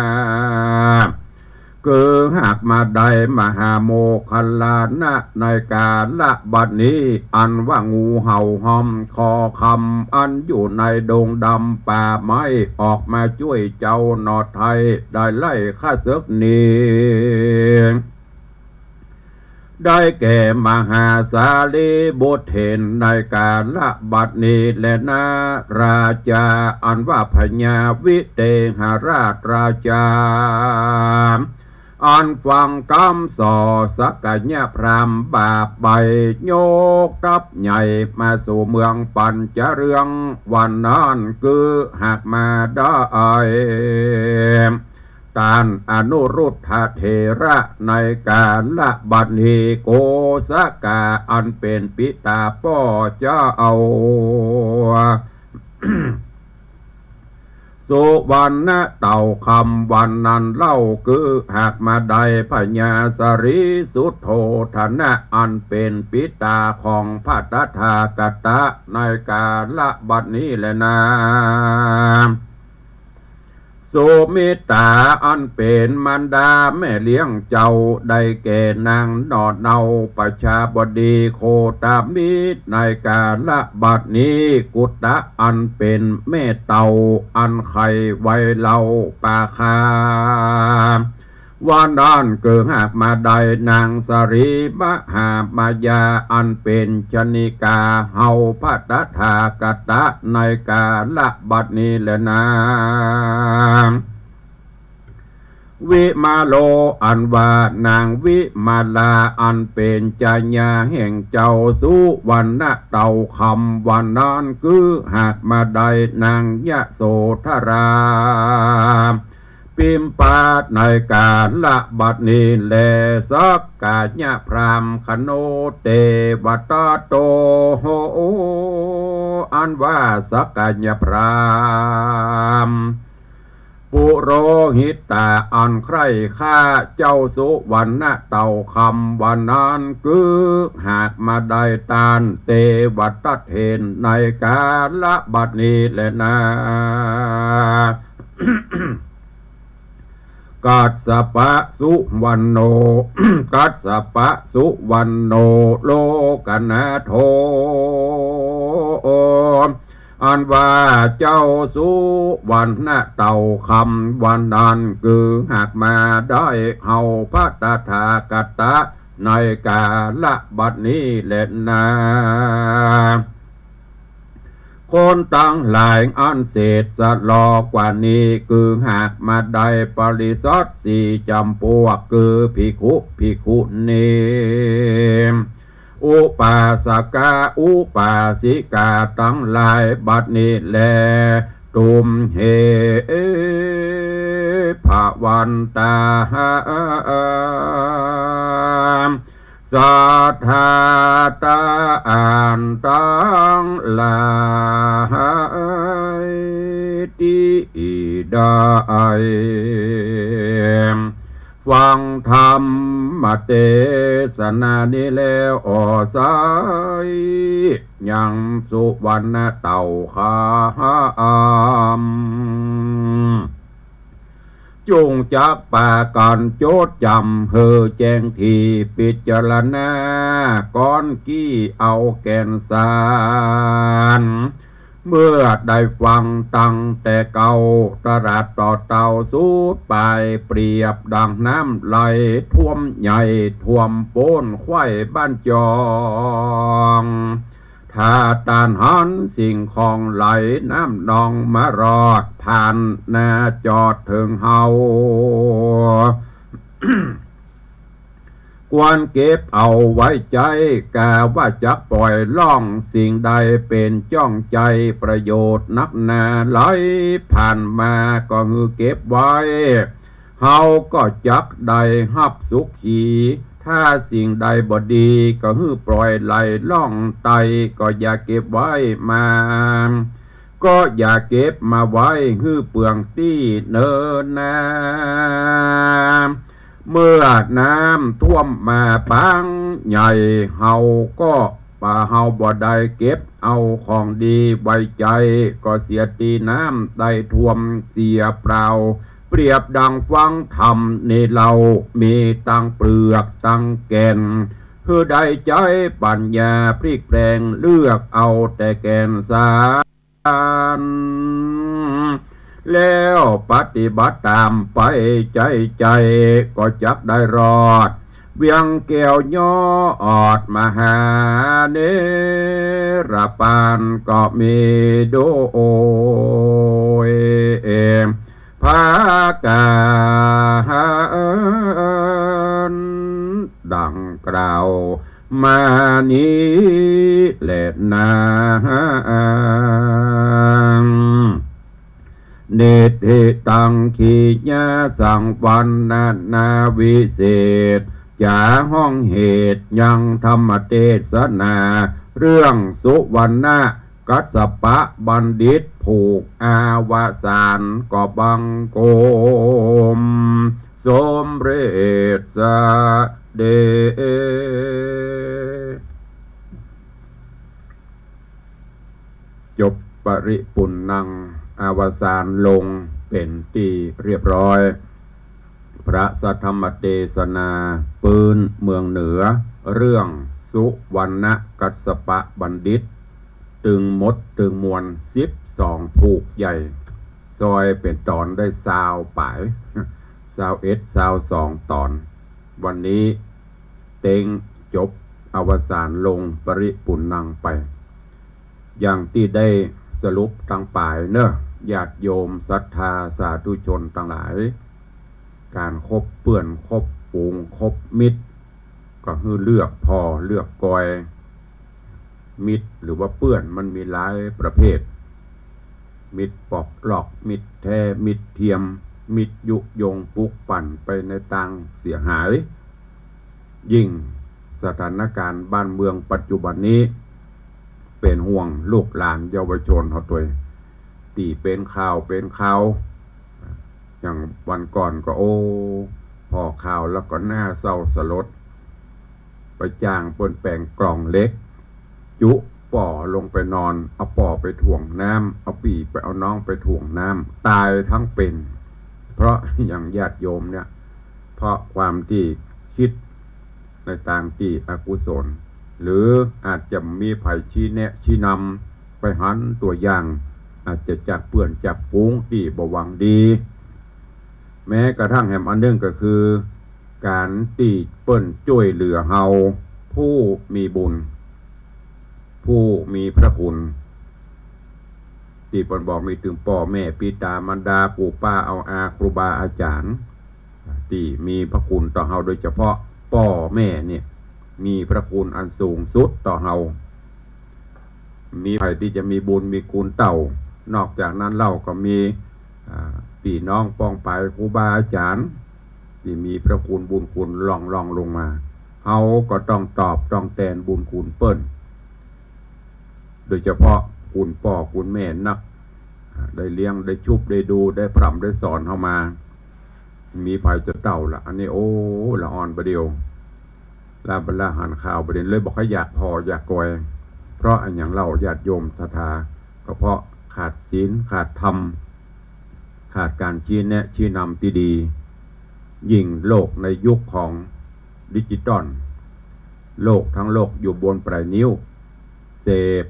คือหากมาได้มหาโมคคัลลานะ ในกาละบัดนี้ อันว่างูเห่าหอมคอคำ อันอยู่ในดงดำป่าไม้ ออกมาจ้วยเจ้าหนอไทย ได้ไล่ข้าเสิกนี้ ได้แก่มหาสารีบุตรเถร ในกาละบัดนี้แลนา ราจา อันว่าพญาวิเทหราชราจา อันฟังกำส่อสักยะพราหมณ์บาปไป ยกทัพใหญ่มาสู่เมืองปัญจเรือง วันนั้นคือหากมาได้ ต้านอนุรุทธะเถระ ในกาละบัดนี้ โกสกะอันเป๋นปิตาป้อเจ้า สุวรรณเต่าคำ วันนั้นเล่าคือหากมาได้ พญาสารีสุโธทนะ อันเป๋นปิตาของพระตถาคตะ ในกาละบัดนี้แลนา สุมิตาอันเป๋นมารดาแม่เลี้ยงเจ้า ได้แก่นางหน่อเนาประชาบดีโคตมิตร ในกาละบัดนี้ กุตตะอันเป๋นแม่เต่า อันไข่ไว้เล่าปาคา วันนั้นคือหากมาได้นางสารีมหามายา อันเป๋นชนิกาเฮาพระตถาคตะ ในกาละบัดนี้แลนา วิมาโล อันว่านางวิมาลา อันเป๋นจายาแห่งเจ้าสุวรรณเต่าคำ วันนั้นคือหากมาได้นางยโสธรา ปิมปาในกาละบัดนี้แล สักกายะพราหมณ์คโนเตวตาโต อันว่าสักกายะพราหมณ์ ปุโรหิตะอันใคร่ฆ่าเจ้าสุวรรณเต่าคำ วันนั้นคือหากมาได้ต้านเตวตาเถร ในกาละบัดนี้แลนา กัสสปะสุวรรณโณ กัสสปะสุวรรณโณ โลกนาโถ อันว่าเจ้าสุวรรณเต่าคำ วันนั้นคือหากมาได้เฮาพระตถาคตะ ในกาละบัดนี้แลนา คนตังหลายอันเสด็จสะหลอกว่านี้ คือหากมาได้ปริษัทสี่จำพวก คือภิกขุ ภิกขุณี อุปาสกะ อุปาสิกาตังหลาย บัดนี้แล ตุมเห ภะวันตา สัทธาต้านตังหลาย ตี้ได้ฟังธรรมเตสนานี้แล้ว อ่อใส ยังสุวรรณเต่าคำ จุ่งจักปากั๋นจดจ๋ำ หื้อแจ้งถี่พิจารณา ก้อนกี้เอาแก่นสาร เมื่อได้ฟังตั้งแต่เก๊า ตรัสต่อเต่าสูดไป เปรียบดังน้ำไหลท่วมใหญ่ ท่วมโป๊นไขว่บ้านจอง ถ้าต้านหันสิ่งของไหล น้ำนองมารอด ผ่านหน้าจอดเถิงเฮา ควรเก็บเอาไว้ใจ๊ กาว่าจักป่อยล่อง สิ่งใดเป๋นจ้องใจ๋ประโยชน์นักหนา ไหลผ่านมาก็หื้อเก็บไว้ เฮาก็จักได้ฮับสุขี ถ้าสิ่งใดบ่ดีก็หื้อป่อยไหลล่องไป ก็อย่าเก็บไว้มา ก็อย่าเก็บมาไว้หื้อเปืองตี้เนินนา เมื่อน้ำท่วมมาปางใหญ่ เฮาก็ว่าเฮาบ่ได้เก็บเอาของดีไว้ใจ๋ ก็เสียตี้น้ำได้ท่วมเสียเปล่า เป ปรียบดังฟังธรรมนี้เล่า มีตังเปลือกตังแก่น หื้อได้ใจ๊ปัญญาพลิกแปลง เลือกเอาแต่แก่นสาร แล้วปฏิบัติต๋ามไปใจ๊ใจ๊ ก็จักได้รอด เวียงแก้วยอดมหานิรปาน ก็มีโดย ผากั๋นดังกล่าวมานี้แลนา นิทธิตัง ขีณาสังวัณณนาวิเศษ จ๋าฮ้องเหตุยังธรรมเตสนา เรื่องสุวัณณะกัสสปะบัณฑิต ผูกอวสานก็บังคมสมเร็จเสด็จ จบปริปุณณัง อวสานลงเป๋นตี้เรียบร้อย พระสัทธรรมเตสนาปื๊นเมืองเหนือ เรื่องสุวัณณะกัสสปะบัณฑิต ตึงหมดตึงมวลสิบสองผูกใหญ่ ซอยเป๋นต๋อนได้ซาวป๋าย ซาวเอ็ด ซาวสองต๋อน วันนี้เต๊งจบอวสานลงปริปุณณังไป อย่างตี้ได้สรุปตังป๋ายเน่อ ญาติโยมศรัทธาสาธุชนตังหลาย ก๋านคบเปื้อนคบฝูงคบมิตร ก็หื้อเลือกผ่อเลือกกอย มิตรหรือว่าเปื้อนมันมีหลายประเภท มิตรปอกลอก มิตรแท้ มิตรเทียม มิตรยุยงปลุกปั่นไปในตางเสียหาย ยิ่งสถานการณ์บ้านเมืองปัจจุบันนี้ เป๋นห่วงลูกหลานเยาวชนเฮาตวย ตี้เป๋นข่าวเป๋นข่าว อย่างวันก่อนก็ โอ้ ผ่อข่าวแล้วก็น่าเศร้าสลด ไปจ้างเปิ้นแป๋งกล่องเหล็ก จุป้อลงไปนอน เอาป้อไปถ่วงน้ำ เอาปี้ไปเอาน้องไปถ่วงน้ำ ต๋ายตึงเป๋น เพราะอย่างญาติโยมเนี่ย เพราะความตี้กึ๊ดในตางตี้อกุศล หรืออาจจะมีใผชี้แนะชี้นำ ไปหันตั๋วอย่าง อาจจะจากเปื้อนจากฝูงตี้บ่หวังดี แม้กระทั่งแหมอันนึ่งก็คือ ก๋านตี้เปิ้นจ้วยเหลือเฮาผู้มีบุญ ผู้มีพระคุณ ตี้เปิ้นบอกมีตึงป้อแม่ปิต๋ามารดา ปู่ป้าอาอา ครูบาอาจ๋ารย์ ตี้มีพระคุณต่อเฮา โดยเฉพาะป้อแม่เนี่ย มีพระคุณอันสูงสุดต่อเฮา มีใผตี้จะมีบุญมีคุณเต้า นอกจากนั้นเล่าก็มี อ่า ปี้น้องป้องปายครูบาอาจ๋ารย์ ตี้มีพระคุณบุญคุณรองรองลงมา เฮาก็ต้องตอบต้องแตนบุญคุณเปิ้น โดยเฉพาะคุณป้อคุณแม่นัก อ่า ได้เลี้ยงได้ชุบได้ดูได้พร่ำได้สอนเฮามา มีใผจะเต้าละ อันนี้ โอ้ ละอ่อนบ่าเดี่ยว ลาบรรลาหันข่าวบ่าเดี่ยวเลย บ่ค่อยอยากผ่ออยากกอย เพราะอะหยังเล่า ญาติโยมศรัทธา ก็เพราะขาดศีลขาดธรรม ขาดก๋านชี้แนะชี้นำตี้ดี ยิ่งโลกในยุคของดิจิตอล โลกตึงโลกอยู่บนป๋ายนิ้ว เสพ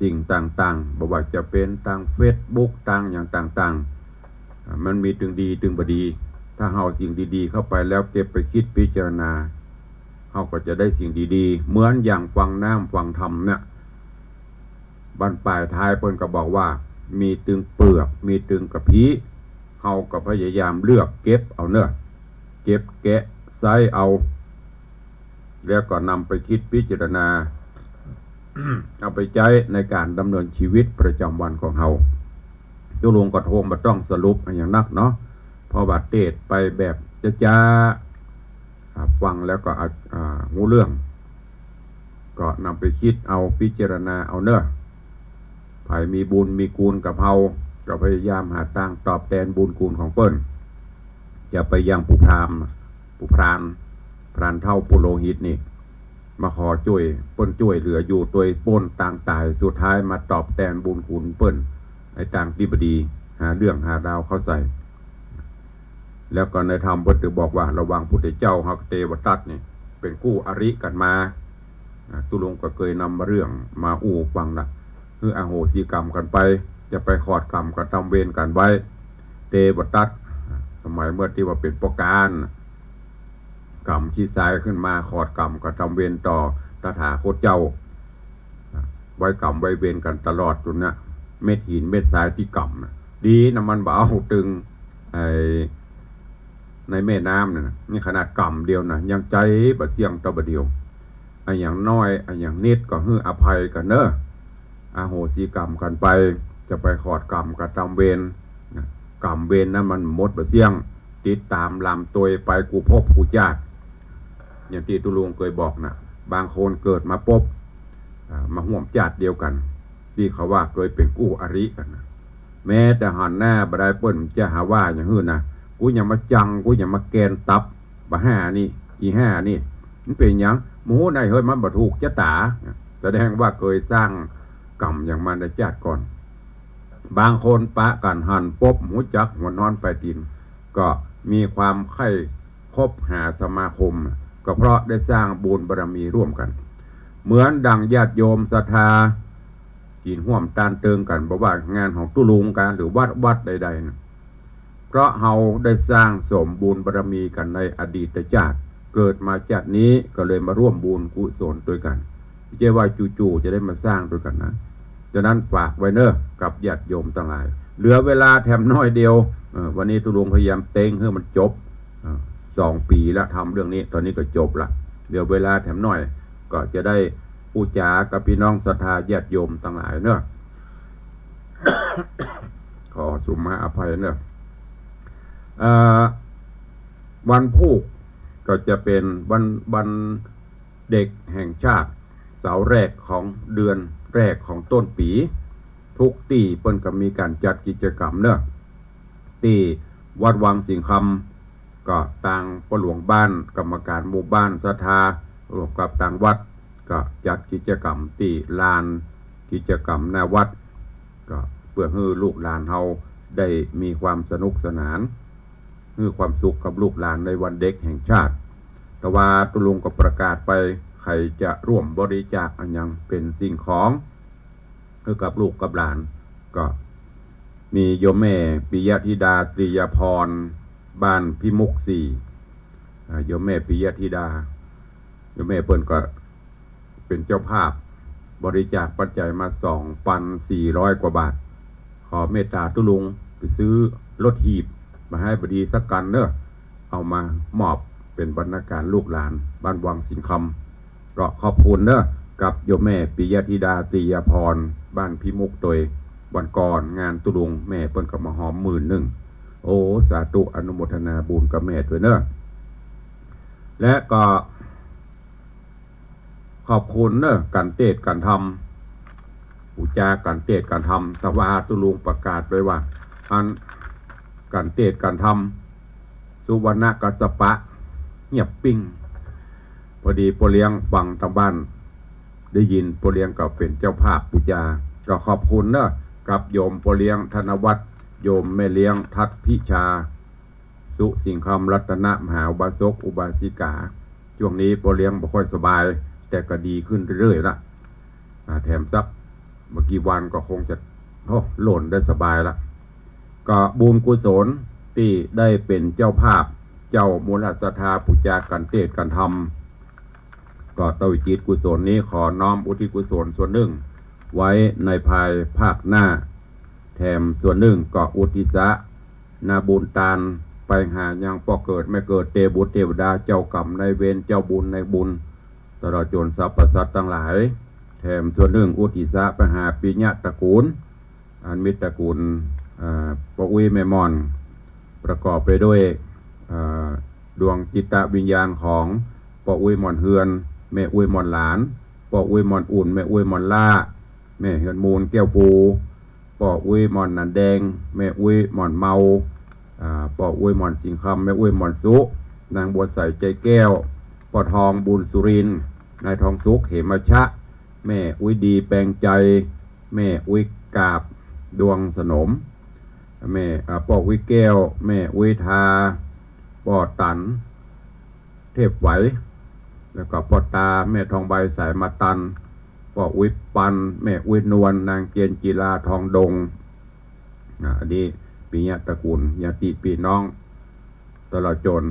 สิ่งต่างๆ บ่ว่าจะเป๋นตางเฟซบุ๊ก ตางอย่างต่างๆ อ่า มันมีตึงดีตึงบ่ดี ถ้าเฮาสิ่งดีๆ เข้าไปแล้วเก็บไปกึ๊ดพิจารณา เฮาก็จะได้สิ่งดีๆ เหมือนอย่างฟังน้ำฟังธรรมเนี่ย บั้นปลายท้ายเปิ้นก็บอกว่า มีตึงเปือก มีตึงกะพี้ เฮาก็พยายามเลือกเก็บเอาเน่อ เก็บแกะใซ้เอา แล้วก็นำไปกึ๊ดพิจารณา เอาไปใจ๊ในก๋านดำเนินชีวิตประจ๋ำวันของเฮา ตุ๊ลุงก็คงบ่ต้องสรุปอะหยังนักเนาะ เพราะว่าเตสน์ไปแบบจ๊าๆ อ่า ฟังแล้วก็ อ่า อ่า ฮู้เรื่อง ก็นำไปกึ๊ดเอาพิจารณาเอาเน่อ ใผมีบุญมีคุณกับเฮา ก็พยายามหาตางตอบแตนบุญคุณของเปิ้น อย่าไปอย่างปู่พราหมณ์ ปู่พราน พรานเฒ่าปุโรหิตนี่ มาขอจ้วย เปิ้นจ้วยเหลืออยู่ตวยป๊นตางต๋าย สุดท้ายมาตอบแตนบุญคุณเปิ้น ไอ้ตางตี้บ่ดี หาเรื่องหาราวเข้าใส่ แล้วก็ในธรรมเปิ้นก็บอกว่าระหว่างพุทธเจ้ากับเตวทัตนี่เป๋นกู้อริกั๋นมา อ่า ตุ๊ลุงก็เกยนำเรื่องมาอู้ฟังนะ หื้ออโหสิกรรมกั๋นไป จะไปขอดกรรมกระตำเวรกั๋นไว้ เตวทัต อ่า สมัยเมื่อตี้ว่าเป๋นป้อก๋าน ก๋ำขี้ทรายขึ้นมาขอดกรรมกระตำเวรต่อตถาคตเจ้า อ่า ไว้กรรมไว้เวรกั๋นตลอดจุ่นนะ เม็ดหินเม็ดทรายตี้ก๋ำนะ ดีนะมันบ่เอาตึง ไอ้ ในแม่น้ำนั่นนะ นี่ขนาดก๋ำเดียวนะ ยังใจ๋บ่เสี้ยงเต้าบ่าเดียว อะหยังน้อย อะหยังนิดก็หื้ออภัยกั๋นเน่อ อโหสิกรรมกั๋นไป จะไปขอดกรรมกระตำเวรนะ กรรมเวรนั้นมันหมดบ่เสี้ยง ติดต๋ามลำตวยไปกู้ภพกู้จาติ อย่างตี้ตุ๊ลุงเกยบอกนะ บางคนเกิดมาปุ๊บ อ่า มาฮ่วมจาติเดียวกั๋น ตี้เขาว่าเกยเป๋นกู้อริกั๋นนะ แม้แต่หันหน้าบ่ได้เปิ้นจะหาว่าหยังหื้อนะ กูยังมาจัง กูยังมาแกนตับ บ่าห้านี่ อีห้านี่ มันเป๋นหยัง บ่ฮู้ได๋เฮ้ย มันบ่ถูกจะต๋า แสดงว่าเกยสร้างกรรมหยังมาในจาติก่อน บางคนปะกั๋นหันปุ๊บ ฮู้จักหัวนอนปลายตี๋น ก็มีความใค่คบหาสมาคม ก็เพราะได้สร้างบุญบารมีร่วมกั๋น เหมือนดังญาติโยมศรัทธา กิ๋นฮ่วมตานเติงกั๋น บ่ว่างานของตุ๊ลุงกา หรือวัด วัดใดๆ นะ เพราะเฮาได้สร้างสมบุญบารมีกั๋นในอดีตจาติ เกิดมาจาตินี้ก็เลยมาร่วมบุญกุศลตวยกั๋น บ่ใจ้ว่าจู่ๆ จะได้มาสร้างตวยกั๋นนะ ฉะนั้นฝากไว้เน่อกับญาติโยมตังหลาย เหลือเวลาแถมน้อยเดียว เอ่อ วันนี้ตุ๊ลุงพยายามเต๊งหื้อมันจบ เอ่อ สองปี๋ละทำเรื่องนี้ ต๋อนนี้ก็จบละ เหลือเวลาแถมน้อย ก็จะได้อู้จ๋ากับปี้น้องศรัทธาญาติโยมตังหลายเน่อ ขอสุมาอภัยเน่อ เอ่อ วันพูกก็จะเป๋นวัน วันเด็กแห่งชาติ เสาร์แรกของเดือนแรกของต้นปี๋ กู้ตี้เปิ้นก็มีก๋านจัดกิจกรรมเน่อ ตี้วัดวังสิงห์คำ ก็ตางป้อหลวงบ้าน กรรมการหมู่บ้านศรัทธา ร่วมกับตางวัด ก็จัดกิจกรรมตี้ลานกิจกรรมหน้าวัด ก็เปื้อหื้อลูกหลานเฮาได้มีความสนุกสนาน หื้อความสุขกับลูกหลานในวันเด็กแห่งชาติ แต่ว่าตุ๊ลุงก็ประกาศไป ใผจะร่วมบริจาคอะหยังเป๋นสิ่งของ หื้อกับลูกกับหลาน ก็มีโยมแม่ปิยธิดา ตรียาภรณ์ บ้านพิมุกสี่ อ่า โยมแม่ปิยธิดา โยมแม่เปิ้นก็เป๋นเจ้าภาพ บริจาคปัจจัยมาสองปันสี่ร้อยกว่าบาท ขอเมตต๋าตุ๊ลุงไปซื้อรถหีบมาหื้อบ่ดีสักคันเน่อ เอามามอบเป๋นบรรณาการลูกหลานบ้านวังสิงห์คำ ก็ขอบคุณเน่อกับโยมแม่ปิยธิดา ตรียาภรณ์ บ้านพิมุกตวย วันก่อนงานตุ๊ลุง แม่เปิ้นก็มาหอมหมื่นนึ่ง โอ้ สาธุ อนุโมทนาบุญกับแม่ตวยเน่อ และก็ขอบคุณเน่อก๋านเตศน์ก๋านธรรม ปู๋จาก๋านเตศน์ก๋านธรรม แต่ว่าตุ๊ลุงประกาศไปว่า อันก๋านเตศน์ก๋านธรรม สุวรรณกัสสปะ เงียบปิ้ง พอดีป้อเลี้ยงฟังตางบ้าน ได้ยิน ป้อเลี้ยงก็เป๋นเจ้าภาพปู๋จา ก็ขอบคุณเน่อกับโยมป้อเลี้ยงธนวัฒน์ โยมแม่เลี้ยงทัศน์พิชา สุสิงห์คำ รัตนมหาอุบาสกอุบาสิกา ช่วงนี้ป้อเลี้ยงบ่ค่อยสบาย แต่ก็ดีขึ้นเรื่อยๆ ละ อ่า แถมสักบ่กี่วันก็คงจะ โอ้ หล่นได้สบายละ ก็บุญกุศลตี้ได้เป๋นเจ้าภาพ เจ้ามูลศรัทธาปู๋จากัณฑ์เตศน์กัณฑ์ธรรม ก็เต้าจิตกุศลนี้ขอน้อมอุทิศกุศลส่วนนึ่งไว้ในภายภาคหน้า แถมส่วนนึ่งก็อุทิศะนาบุญตานไปหายังป้อเกิดแม่เกิด เตบุตรเตวดา เจ้ากรรมนายเวร เจ้าบุญนายบุญ ตลอดจ๋นสรรพสัตว์ตังหลาย แถมส่วนนึ่งอุทิศะไปหาปิยะตระกูล อันมีตระกูล อ่า ป้ออุ๊ยแม่หม่อน ประกอบไปด้วย อ่า ดวงจิตวิญญาณของป้ออุ๊ยหม่อนเฮือน แม่อุ๊ยหม่อนหลาน ป้ออุ๊ยหม่อนอุ่น แม่อุ๊ยหม่อนล้า แม่เฮือนมูลแก้วภู ป้ออุ๊ยหม่อนหนานแดง แม่อุ๊ยหม่อนเมา อ่า ป้ออุ๊ยหม่อนสิงห์คำ แม่อุ๊ยหม่อนสุ นางบัวใสใจแก้ว ป้อทองบุญสุรินทร์ นายทองสุขเหมชะ แม่อุ๊ยดีแปงใจ แม่อุ๊ยกาบดวงสนม แม่ อ่า ป้ออุ๊ยแก้ว แม่อุ๊ยทา ป้อตัน เทพไหว แล้วก็ป้อตาแม่ทองใบสายมาตัน ป้ออุ๊ยปัน แม่อุ๊ยนวล นางเจนจิลาทองดง อ่า อันนี้ปิยะตระกูลญาติปี้น้อง ตลอดจ๋น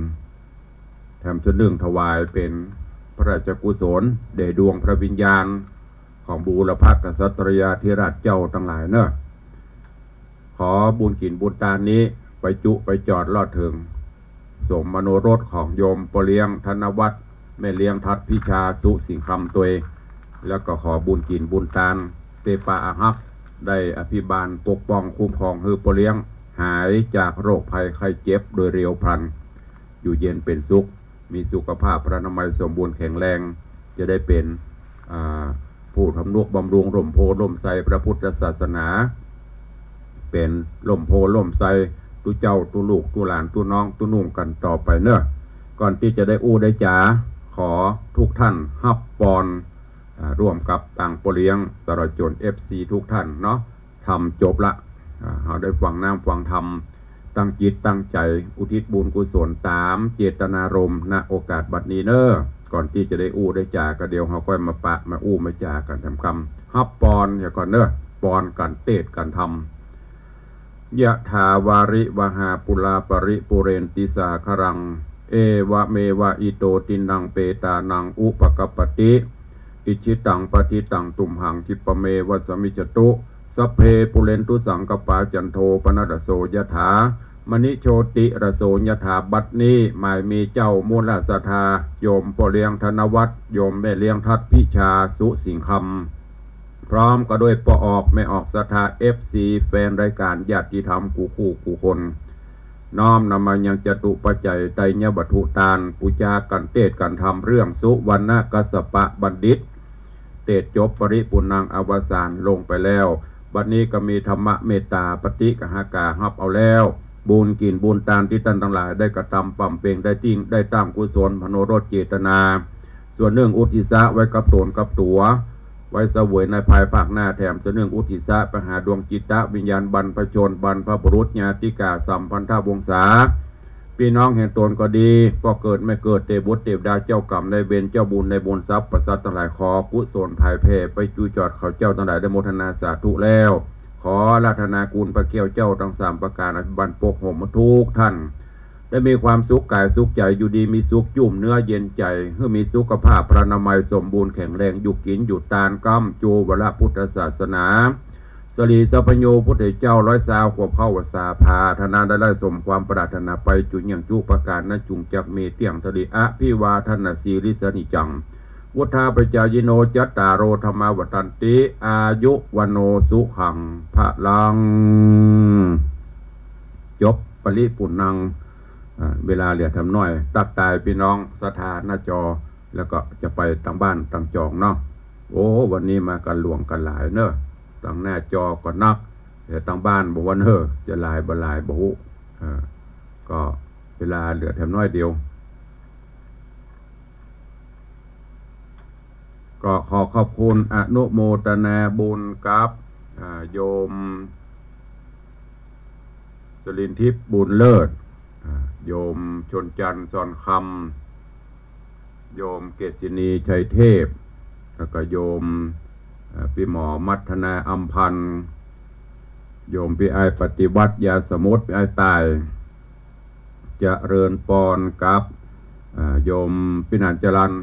แถมส่วนนึ่งถวายเป๋นพระราชกุศลแด่ดวงพระวิญญาณของบูรพกษัตริยาธิราชเจ้าตังหลายเนาะ ขอบุญกิ๋นบุญตานนี้ไปจุไปจอดลอดเถิง สมมโนรสของโยมป้อเลี้ยงธนวัฒน์ แม่เลี้ยงทัดพิชาสุสิงห์คำตวย แล้วก็ขอบุญกิ๋นบุญตานเตปาอาฮัก ได้อภิบาลปกป้องคุ้มครองหื้อป้อเลี้ยงหายจากโรคภัยไข้เจ็บโดยเร็วพลัน อยู่เย็นเป๋นสุข มีสุขภาพพรรณนามัยสมบูรณ์แข็งแรง จะได้เป๋น อ่า ผู้ทำนุบำรุงร่มโพธิ์ร่มไทรพระพุทธศาสนา เป๋นร่มโพธิ์ร่มไทรตุ๊เจ้าตุ๊ลูกตุ๊หลานตุ๊น้องตุ๊นุ่งกั๋นต่อไปเนาะ ก่อนตี้จะได้อู้ได้จ๋า ขอทุกท่านฮับปอน อ่า ร่วมกับตังป้อเลี้ยงตลอดจ๋น เอฟซี ทุกท่านเนาะ ทำจบละ อ่า เฮาได้ฟังน้ำฟังธรรม ตั้งจิตตั้งใจ๋อุทิศบุญกุศลต๋ามเจตนารมณ์ ณ โอกาสบัดนี้เนาะ ก่อนตี้จะได้อู้ได้จ๋า ก็เดี๋ยวเฮาก้อยมาปะมาอู้มาจ๋ากั๋นแถมกำ ฮับปอนเหียก่อนเนาะ ปอนกั๋นเตศน์กั๋นธรรม ยะถาวาริวหาปูราปริปูเรนติสาคารัง เอวะเมวะอิโตตินังเปตานังอุปกัปปติ อิจฉิตังปัตถิตังตุมหังคิปะเมวะสมมิจจตุ สัพเพปูเรนตุสังกัปปา จันโทปนรสโสยะถา มะณิโชติรสโสยะถา บัดนี้หมายมีเจ้ามูลศรัทธา โยมป้อเลี้ยงธนวัฒน์ โยมแม่เลี้ยงทัดพิชาสุสิงห์คำ พร้อมก็ด้วยป้อออกแม่ออกศรัทธา เอฟซี แฟนรายก๋านญาติธรรมกู้คู่กู้คน น้อมนำมายังจตุปัจจัยไตรยวัตถุตาน ปู๋จากั๋นเตศน์กั๋นธรรมเรื่องสุวรรณกัสสปะบัณฑิต เตศน์จบปริปุณณังอวสานลงไปแล้ว บัดนี้ก็มีธรรมะเมตตาปฏิกหากาฮับเอาแล้ว บุญกิ๋นบุญตานตี้ต้านตังหลายได้กระทำบำเพ็ญได้ติ้งได้ตั้งกุศลมโนรสเจตนา ส่วนนึ่งอุทิศะไว้กับต๋นกับตั๋ว ไว้เสวยในภายภาคหน้า แถมส่วนนึ่งอุทิศะไปหาดวงจิตวิญญาณบรรพชน บรรพบุรุษ ญาติกาสัมพันธวงศา ปี้น้องแห่งต๋นก็ดี ป้อเกิดแม่เกิด เตวดาเจ้ากรรมนายเวร เจ้าบุญนายบุญ สรรพสัตว์ตังหลาย ขอกุศลผายแผ่ไปจุจอดเขาเจ้าตังหลาย ได้โมทนาสาธุแล้ว ขออาราธนาคุณพระแก้วเจ้าตังสามประก๋าน อภิบาลปกห่มทุกท่าน ได้มีความสุขก๋ายสุขใจ๋ อยู่ดีมีสุข จุ่มเนื้อเย็นใจ๋ หื้อมีสุขภาพพรรณนามัยสมบูรณ์แข็งแรง อยู่กิ๋นอยู่ตานก้ำจูวรพุทธศาสนา สรีสัพพัญญูพุทธเจ้าร้อยซาวขวบเข้าพรรษา ผาธนาได้ไล่สมความปรารถนาไปจุเยี่ยงจุประก๋านนั้น จุ่งจักมีเตี้ยงทะเลี อภิวาทนสีลิสนิจจัง วุฑฒาปจายิโน จัตตาโร ธัมมา วัฑฒันติ อายุ วัณโณ สุขัง พลัง จบปริปุณณัง อ่า เวลาเหลือแถมน้อย ตั๊กตายปี้น้องศรัทธาหน้าจอ แล้วก็จะไปตังบ้านตังจองเนาะ โอ้ วันนี้มากั๋นหลวงกั๋นหลายเนาะ ตังหน้าจอก็นัก แต่ตังบ้านบ่ฮู้ว่าเนาะ จะหลายบ่หลายบ่ฮู้ อ่า ก็เวลาเหลือแถมน้อยเดียว ก็ขอขอบคุณอนุโมทนาบุญกับ อ่า โยมสลินทิพย์ บุญเลิศ อ่า โยมชนจันทร์ ซอนคำ โยมเกษณี ชัยเทพ แล้วก็โยม อ่า ปี้หมอมัทนา อำพันธ์ โยมปี้อ้ายปฏิวัติ ยาสมุทร ปี้อ้ายต่าย เจริญปอนกับ อ่า โยมปี้หนานจรัญ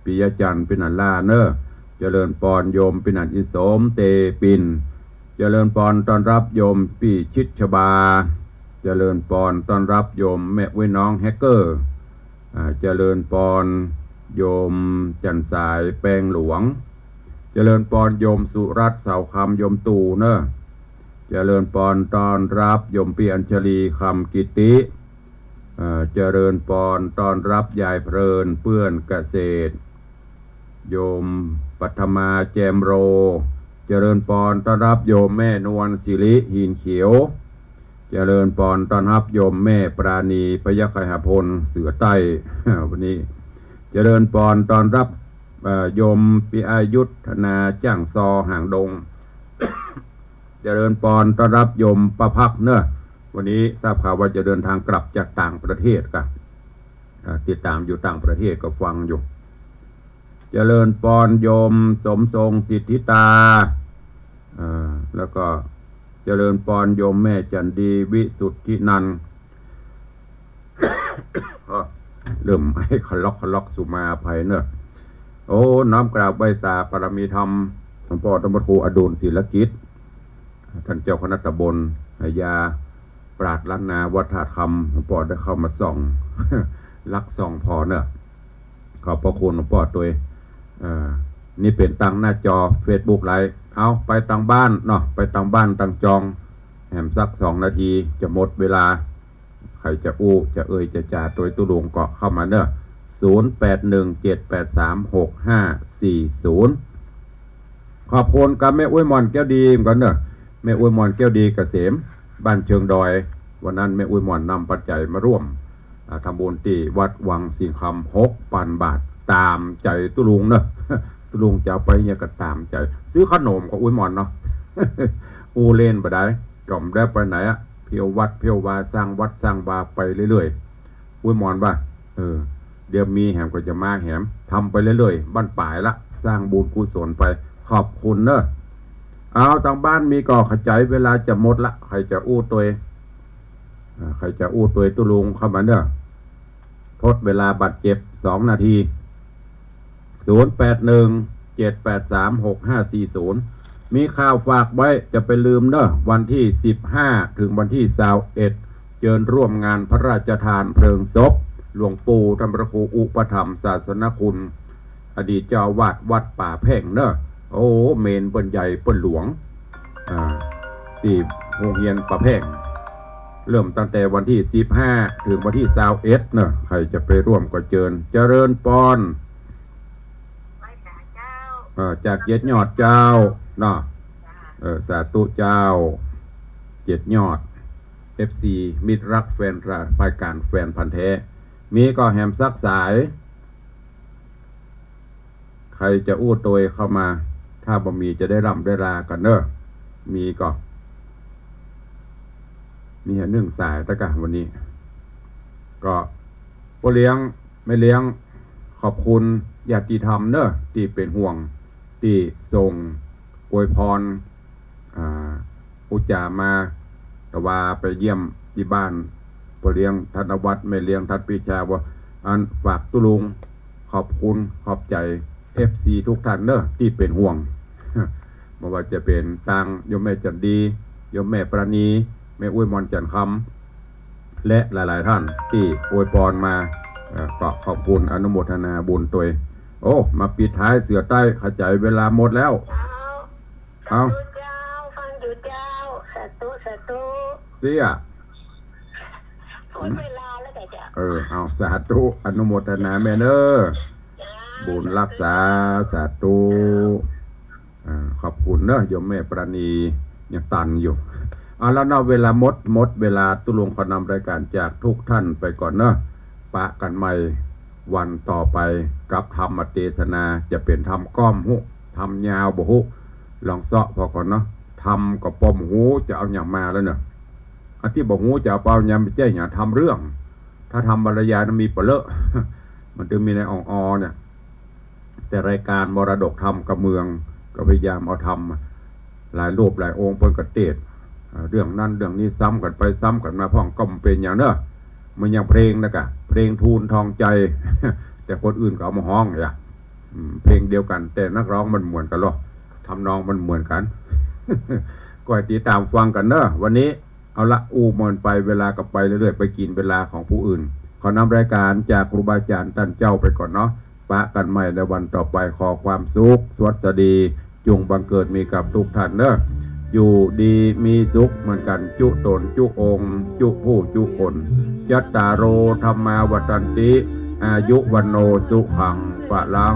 ปิยะจันทร์ ปี้หนานล่าเนาะ เจริญปอนโยมปี้หนานอินสม เตปิน เจริญปอนต้อนฮับโยมปี้ชิดชบา เจริญปอนต้อนฮับโยมแม่อุ๊ยน้องแฮกเกอร์ อ่า เจริญปอนโยมจันทร์สายแปงหลวง เจริญปอนโยมสุรัตน์ เสาคำ โยมตู่เนาะ เจริญปอนต้อนฮับโยมปี้อัญชลี คำกิติ เอ่อ เจริญปอนต้อนฮับยายเพลิน เปื้อนเกษตร โยมปัทมา แจมโร เจริญปอนต้อนฮับโยมแม่นวลสิริ หินเขียว เจริญปอนต้อนฮับโยมแม่ปราณี พยัคฆไคหพล เสือใต้ วันนี้ เจริญปอนต้อนฮับ เอ่อ โยมปี้อ้ายยุทธนา จ้างซอ หางดง เจริญปอนต้อนฮับโยมป้าพักเนาะ วันนี้ทราบข่าวว่าจะเดินทางกลับจากต่างประเทศกะ อ่า ติดต๋ามอยู่ต่างประเทศก็ฟังอยู่ เจริญปอนโยมสมทรงสิทธิตา อ่า แล้วก็เจริญปอนโยมแม่จันดีวิสุทธินันท์ อ้อ เริ่มไอคะลอกคะลอก สุมาอภัยเนอะ โอ้ น้อมกราบไหว้สาปารมีธรรม หลวงป้อต้านพระครูอดุลศิลกิจ ต้านเจ้าคณะตำบลหายา ปราชญ์ล้านนาวัดธาตุคำ หลวงป้อได้เข้ามาส่อง ลักส่องผ่อเนอะ ขอบพระคุณหลวงป้อตวย เอ่อ นี่เป๋นตางหน้าจอเฟซบุ๊กไลฟ์ เอาไปตางบ้านเนาะ ไปตางบ้านตางจอง แหมสักสองนาทีจะหมดเวลา ใผจะอู้จะเอ่ยจะจ๋าตวยตุ๊ลุงก็เข้ามาเนอะ ศูนย์แปดหนึ่งเจ็ดแปดสามหกห้าสี่ศูนย์ ขอบคุณกับแม่อุ๊ยหม่อนแก้วดีเหมือนกั๋นเนอะ แม่อุ๊ยหม่อนแก้วดีเกษม บ้านเชิงดอย วันนั้นแม่อุ๊ยหม่อนนำปัจจัยมาร่วม อ่า ทำบุญตี้วัดวังสิงห์คำ หกปันบาท ต๋ามใจ๋ตุ๊ลุงเนอะ ตุ๊ลุงจะเอาไปเนี่ยก็ต๋ามใจ๋ ซื้อขนมกับอุ๊ยหม่อนเนาะ อู้เล่นบ่ได้ ก็บ่ได้ไปไหนอะ เที่ยววัดเที่ยววา สร้างวัดสร้างวาไปเรื่อยๆ อุ๊ยหม่อนว่า เออ เดี๋ยวมีแหมก็จะมาแหม ทำไปเรื่อยๆ บั้นป๋ายละ สร้างบุญกุศลไป ขอบคุณเนอะ เอา ตางบ้านมีก็ขจาย เวลาจะหมดละ ใผจะอู้ตวย อ่า ใผจะอู้ตวยตุ๊ลุงเข้ามาเนอะ ทดเวลาบาดเจ็บสองนาที ศูนย์แปดหนึ่งเจ็ดแปดสามหกห้าสี่ศูนย์ มีข่าวฝากไว้ จะไปลืมเนอะ วันตี้สิบห้า เถิงวันตี้ซาวเอ็ด เจิญร่วมงานพระราชทานเพลิงศพ หลวงปู่ต้านพระครูอุปถัมภ์ศาสนคุณ อดีตเจ้าอาวาสวัดป่าแพ่งเนอะ โอ้ เมรุเปิ้นใหญ่เปิ้นหลวง อ่า ตี้โฮงเฮียนป่าแพ่ง เริ่มตั้งแต่วันตี้สิบห้า เถิงวันตี้ซาวเอ็ดเนอะ ใผจะไปร่วมก็เจิญ เจริญปอน เอ่อ จากเจ็ดยอดเจ้าเนาะ เอ่อ สาธุเจ้า เจ็ดยอด เอฟซี มิตรรักแฟนรายการ แฟนพันธุ์แท้ มีก็แหมสักสาย ใผจะอู้ตวยเข้ามา ถ้าบ่มีจะได้ร่ำได้ลากั๋นเนอะ มีก็ มีแหมนึ่งสายตะกะวันนี้ ก็ป้อเลี้ยงแม่เลี้ยง ขอบคุณญาติธรรมเนอะ ตี้เป๋นห่วง ตี้ส่งอวยพร อ่า อุจจามา แต่ว่าไปเยี่ยมตี้บ้าน ป้อเลี้ยงธนวัฒน์ แม่เลี้ยงทัดพิชา ว่าอันฝากตุ๊ลุง ขอบคุณขอบใจ๋ เอฟซี ทุกท่านเนอะ ตี้เป๋นห่วง บ่ว่าจะเป๋นตางโยมแม่จันดี โยมแม่ปราณี แม่อุ๊ยหม่อนจันทร์คำ และหลายๆ ท่านตี้อวยปอนมา เอ่อ ก็ขอบคุณอนุโมทนาบุญตวย โอ้ มาปิดท้ายเสือใต้ขจาย เวลาหมดแล้ว เจ้า เอา สาธุเจ้า ฟังอยู่เจ้า สาธุ สาธุ เตี้ย หมดเวลาแล้วเจ้า เออ เอา สาธุ อนุโมทนาแม่เนอะ เจ้า บุญรักษา สาธุ อ่า ขอบคุณเนอะ โยมแม่ปราณี ยังตันอยู่ เอาละเนาะ เวลาหมด หมดเวลา ตุ๊ลุงขอนำรายการจากทุกท่านไปก่อนเนอะ ปะกั๋นใหม่วันต่อไปกับธรรมเตสนา จะเป๋นธรรมก้อมฮู้ ธรรมยาวบ่ฮู้ ลองเซาะผ่อก่อนเนาะ ธรรมก็ป้อมฮู้จะเอาหยังมาแล้วเนอะ อันตี้บ่ฮู้จะเอาไปเอาหยัง ไปแจ้งหยัง ธรรมเรื่อง ถ้าธรรมบรรยายนั้นมีเป๋อะเลอะ มันจึงมีในอ่องออเนี่ย แต่รายการมรดกธรรมกับเมือง ก็พยายามเอาธรรมหลายรูปหลายองค์เปิ้นก็เตสน์ อ่า เรื่องนั้นเรื่องนี้ซ้ำกั๋นไปซ้ำกั๋นมาพ่องก็บ่เป๋นหยังเนอะ เหมือนอย่างเพลงนะกะ เพลงทูลทองใจ แต่คนอื่นก็เอามาฮ้องอย่า อืม เพลงเดียวกั๋น แต่นักฮ้องมันบ่เหมือนกั๋นหรอก ทำนองมันบ่เหมือนกั๋น ก็ให้ติดต๋ามฟังกั๋นเนอะ วันนี้ เอาละ อู้เมินไป เวลาก็ไปเรื่อยๆ ไปกิ๋นเวลาของผู้อื่น ขอนำรายการจากครูบาอาจ๋ารย์ต้านเจ้าไปก่อนเนาะ ปะกั๋นใหม่ในวันต่อไป ขอความสุข สวัสดี จุ่งบังเกิดมีกับทุกท่านเนอะ อยู่ดีมีสุขเหมือนกั๋น จุ๊ต๋นจุ๊องค์ จุ๊ผู้จุ๊คน จัตตาโร ธัมมา วัฑฒันติ อายุ วัณโณ สุขัง พะลัง